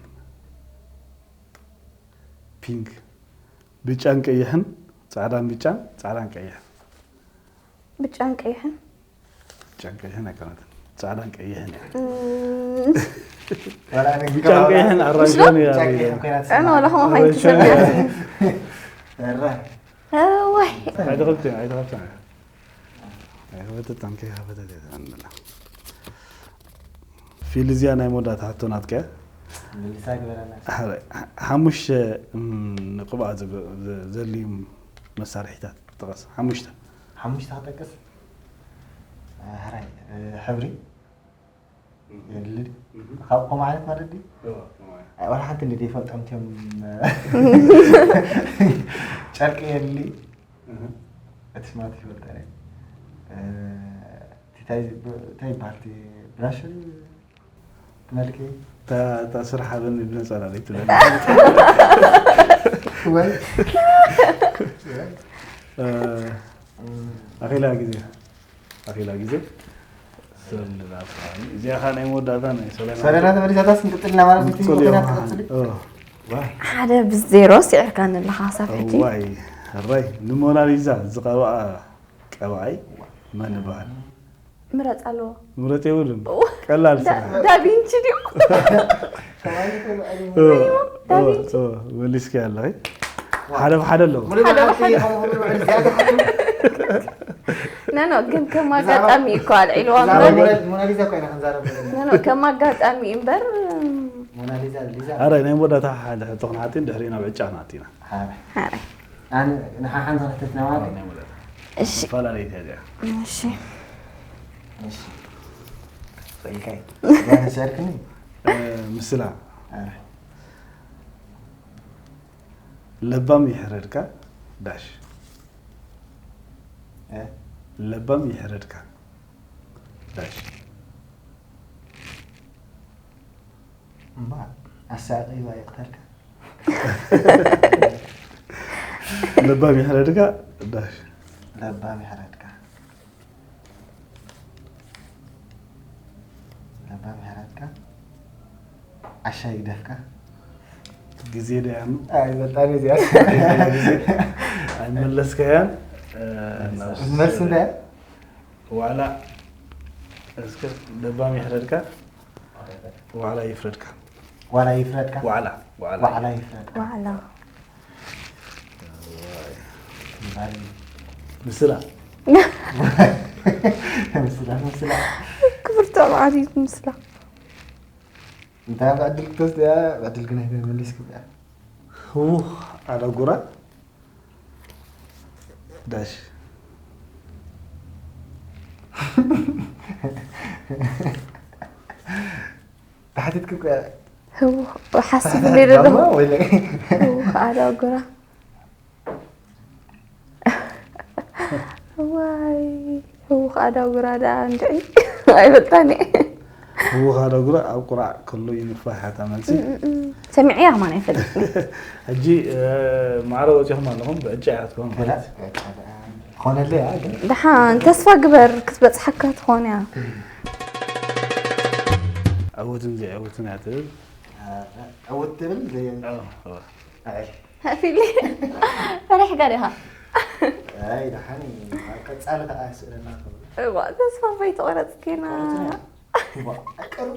ፒንክ። ብጫን ቀይሕን፣ ጻዕዳን ብጫን፣ ጻዕዳን ቀይሕን። ብጫን ቀይሕን? ብጫን ቀይሕን ኣይኮነትን። ጻዕዳን ቀይሕን እያ። እም። ዋላ ኣነ ብጫን ቀይሕን ኣራንሽን እያ። ብጫን ቀይሕን ኮይና ኣነ ዋላ ከምኡ ኣራንሽን ኮይንኩ እያ። ሰሚዐ። እረ። እዋይ። ኣይተኸብትን፣ ኣይተኸብትን። ኣይኸበተት፣ ኣንከ ኣይኸበተት እያ ትብል ዘላ። ፊልዝያ ናይ መወዳእታ ሕቶ ናትካ እያ። ምልሳ ግበረና። ሓደ፣ ሓ-፣ ሓሙሽተ፣ እም፣ ንቅብኣ ዝግ-፣ ዘ-፣ ዘድልዩ መሳርሒታት ጥቐስ። ሓሙሽተ። ሓሙሽተ ክጠቅስ? እ፣ ሕራይ፣ እ፣ ሕብሪ። እም። የድሊ ድዩ? እም። ካብ ከምኡ ዓይነት ማለት ድዩ? እዋ፣ ከምኡ ዓይነት። ኣይ፣ ዋላ ሓንቲ እንዲ ዘይፈልጦም እትዮም፣ ጨርቂ የድሊ። እህ። እቲ ስማት ይፈልጠኒ። እ፣ እቲ ታይ፣ ታይ ይበሃል? እቲ ብራሽ ድዩ? እቲ መልኪ? እታ፣ እታ ስራሕ ሃበኒ ብነጻ ላለይ ትብለኒ። ወይ? እ፣ እም። ኣኺላ ግዜ። ኣኺላ ግዜ። ሰለና ሰዓሚ። እዚኣ ኸኣ ናይ መወዳእታ ናይ ሰለና። ሰለና ተመሊሳታስ ክንቅጽል ኢና ማለት እዩ። ክንቅጽል ኢና፣ እዋ። ትቅጽሊ? ኦ። ዋ። ሓደ ብዜሮ ስዒርካኒ ኣለኻ፣ ሳብ ሕጂ። እዋይ፣ ሕራይ፣ ንሞናሊዛ ዝቐብኣ ቀብኣይ መን ይበሃል? ምረጽ ኣለዎ። ምረጽ የብሉን። እዋ። ቀላል ዳ-፣ ስራሕ። ዳቪንቺ ድዩ? ኦ፣ ዳቪንቺ። ኦ፣ መሊስኪ ኣለኺ። ሓደ ብሓደ ኣለዎ። ሙሉእ ሓደ መዓልቲ ብሓደ። ከምኡ ሙሉእ መዓልቲ ዝያዳ ሓኪም። ኖ፣ ኖ፣ ግን ከም ብዛዕባ፣ ኣጋጣሚ እኮ ኣልዒልዋ ብዛዕባ እምበር። ሞና-፣ ሞናሊዛ እኮ ኢና ክንዛረብ ዘለና። ኖ፣ ኖ፣ ከም ኣጋጣሚ እምበር። ሞናሊዛ፣ ሊዛ። ኣረ፣ ናይ መወዳእታ ሓደ ሕቶ ክንሓትን ድሕሪኡ ናብ ዕጫ ክንኣቱ ኢና። ኣረ። ኣረ። ኣነ ንሓ-፣ ሓንቲ ክትሕትና ማለት ናይ መወዳእታ። እሺ። ዝተፈላለየ እያ እዚኣ። እሺ። እሺ። ጸይካይ። ዛሬ ሰርክኒ? ምስላ። ለባም ይሕረድካ ዳሽ። ለባም ይሕረድካ ዳሽ። እምባ ኣሳቂባ ይቕተልካ። ለባም ይሕረድካ ዳሽ። ለባም ይሕረድካ። ለባም ይሕረድካ። ዓሻ ይግደፍካ። ግዜ ዶ ያኑ? ኣይ፣ በጣም እዚኣ። ኣይመለስካያን። መልሲ እንታይ? ዋዕላ። እስከ ለባም ይሕረድካ፣ ዋዕላ ይፍረድካ። ዋላ ይፍረድካ። ዋዕላ፣ ዋዕላ። ዋዕላ ይፍረድካ። ዋዕላ። ምስላ። ምስላ፣ ምስላ። ክብርቶ መዓሪት ምስላ። እንታይ ብዕድል ክትወስድ እያ? ብዕድል ግን ኣይመሊስኩም እያ። ህውኽ ኣዳጉራ ዳሽ። ተሓቲትኩም ከ? ህውኽ ሓስብ እንደ ደለኹ። ዳማ ወይ ለ-? ህውኽ ኣዳጉራ። ዋይ፣ ህውኽ ኣዳጉራ ደኣ እንድዒ። ኣይፈልጣን እየ። ህውኽ ኣዳጉራ ኣብ ቁራዕ ከሎ ይንፋሕ እያ እታ መልሲ። እም፣ እም፣ እም። ሰሚዐያ ከማን ኣይፈልጥን። ሕጂ፣ እ፣ ማዕረ ወፂኹም ኣለኹም፣ ብዕጫ እያ ትኸውን ገላ ማለት እዩ። ዕጫ ደኣ ኾነለይ እያ ግን። ደሓን ተስፋ ግበር ክትበፅሓካ ትኾን እያ። ዕውትን ዘይዕውትን እያ ትብል። ዕውት ትብል ዘይ-? እ፣ እ። ኣይ። ፊሊ፣ ፈሪሕካ ዲኻ? ኣይ፣ ደሓን እዩ። ኣብ ቀጻሊ ከኣ ስእለና ክብል። እዋ፣ ተስፋ ኣይተቖረጽክና። ቆርጽና። እዋ፣ ኣይቀርብ።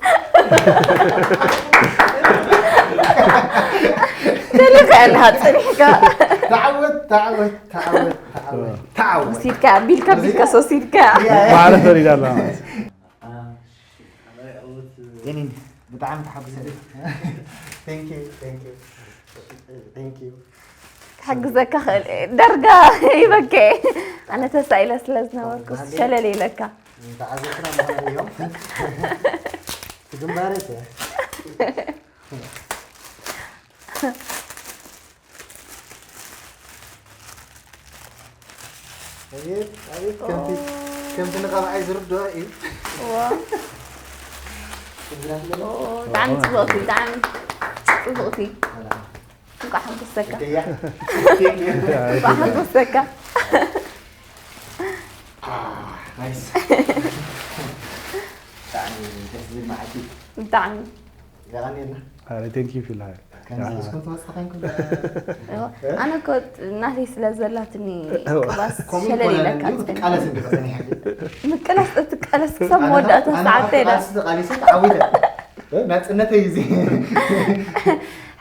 ደሊኻ ኣለኻ፣ ጸኒሕካ። ተዓወት፣ ተዓወት፣ ተዓወት፣ ተዓወት፣ ተዓወት። ወሲድካ፣ ቢልካ፣ ቢልካ፣ ወሲድካ። ወሲድካ። ያ፣ ያ። ማዕረ ፈሪዳ ኣላ ማለት እዩ። አ፣ ጀኒን፣ ብጣዕሚ ተሓጉሰ። Thank you, thank you. Thank you. ክሕግዘካ ክእል እየ። ደርጋ ይበከ። ኣነ ተሳኢለ ስለ ዝነበርኩ ባህሊ ሸለል ኢለካ። ተዓዘብትና መሃሪ እዮም። ትግንባረይ ከ? ኣቤት፣ ኣቤት፣ ከምቲ፣ ኦ። ከምቲ ንቐብኣይ ዝርድኦ እዩ። ዋ። ትግራይ ኦ፣ ብጣዕሚ ጽቡቕቲ፣ ብጣዕሚ ጽቡቕቲ። ሰላም። እንኳዕ ሓጎሰካ። እያ። እንኳዕ ሓጎሰካ። አ፣ ናይስ። ብጣዕሚ ደስ ዝብል መዓልቲ። ብጣዕሚ። የቐንየልና። ኣረ፣ thank you ፊልሃይ። ከምዚ ኣሃ። እስኩም ትመጽእ ተኾንኩም? እዋ፣ ኣነ እኮ ናተይ ስለ ዘላትኒ እዋ። ቅባስ ከምኡ ሸለል ይኮነ ኢለካ እንዲሁ ጽኒሕ። ትቃለስ እንዲሁ ጸኒሐ። ምቅላስ እትቃለስ ክሳብ ኣነ መወዳእታ ኣነ ሰዓት ኣብ ተይዳ። ቃልሲ ተቃሊሰ ተዓዊተ። እ፣ ናጽነተይ እዚ።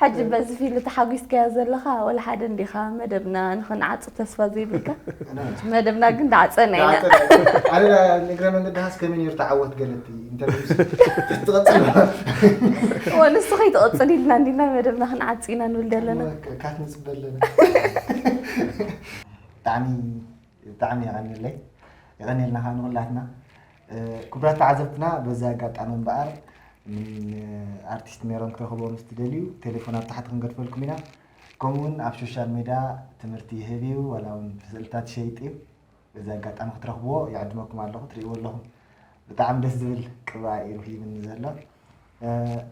ሕጂ በዚ ፊልም ተሓጒስካዮ ዘለኻ ወላ ሓደ እንዲኻ መደብና ንኽንዓጹ ተስፋ ዘይብልካ? ኣነ መደብና ግን ዳዕጸና ኢና። ዳዕጸና። ኣነ ንእግረ መንገዲ ሃስ ከመይ ነይሩ ተዓወት ገለቲ ኢንተርቪው ትቐጽል። እወ፣ ንሱ ከይትቐጽል ኢልና እንዲና መደብና ክንዓጽ ኢና ንብል ዘለና። ካት ንጽበ ኣለና። ብጣዕሚ፣ ብጣዕሚ የቐንየለይ። የቐንየልና ከዓ ንኹላትና። እ፣ ክቡራት ተዓዘብትና፣ በዚ ኣጋጣሚ እምበኣር ን-፣ ኣርቲስት ሜሮን ክትረኽብዎ ምስ ትደልዩ፣ ቴሌፎን ኣብ ታሕቲ ክንገድፈልኩም ኢና። ከምኡ እውን ኣብ ሶሻል ሜድያ ትምህርቲ ይህብ እዩ፣ ዋላ እውን ስእልታት ይሸይጥ እዩ። በዚ ኣጋጣሚ ክትረኽብዎ ይዕድመኩም ኣለኹ፣ ትርእይዎ ኣለኹም። ብጣዕሚ ደስ ዝብል ቅብኣ እዩ ሂብኒ ዘሎ። እ፣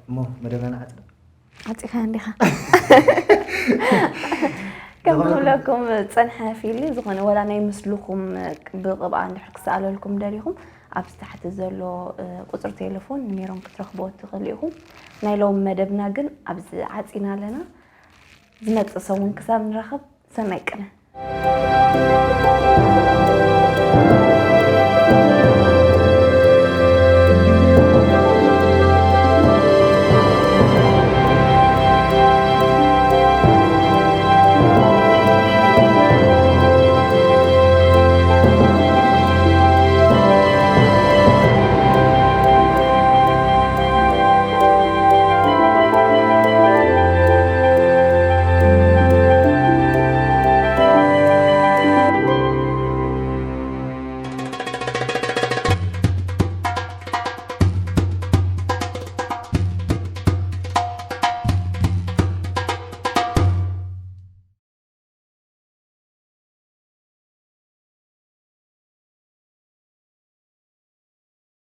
እሞ መደብና ንዓጽ ዶ? ዓጺኻ እንዲኻ። ከም ዝኸበርኩም። ክብለኩም ጸንሐ ፊሊ ዝኾነ ወላ ናይ ምስልኹም ብቕብኣ እንድሕር ክሰኣለልኩም ደሊኹም ኣብዚ ታሕቲ ዘሎ፣ እ፣ ቁጽሪ ቴሌፎን ንሜሮን ክትረኽብዎ ትኽእሉ ኢኹም። ናይ ሎም መደብና ግን ኣብዚ ዓጺና ኣለና። ዝመጽእ ሰሙን ክሳብ ንራኸብ ሰናይ ቅነ።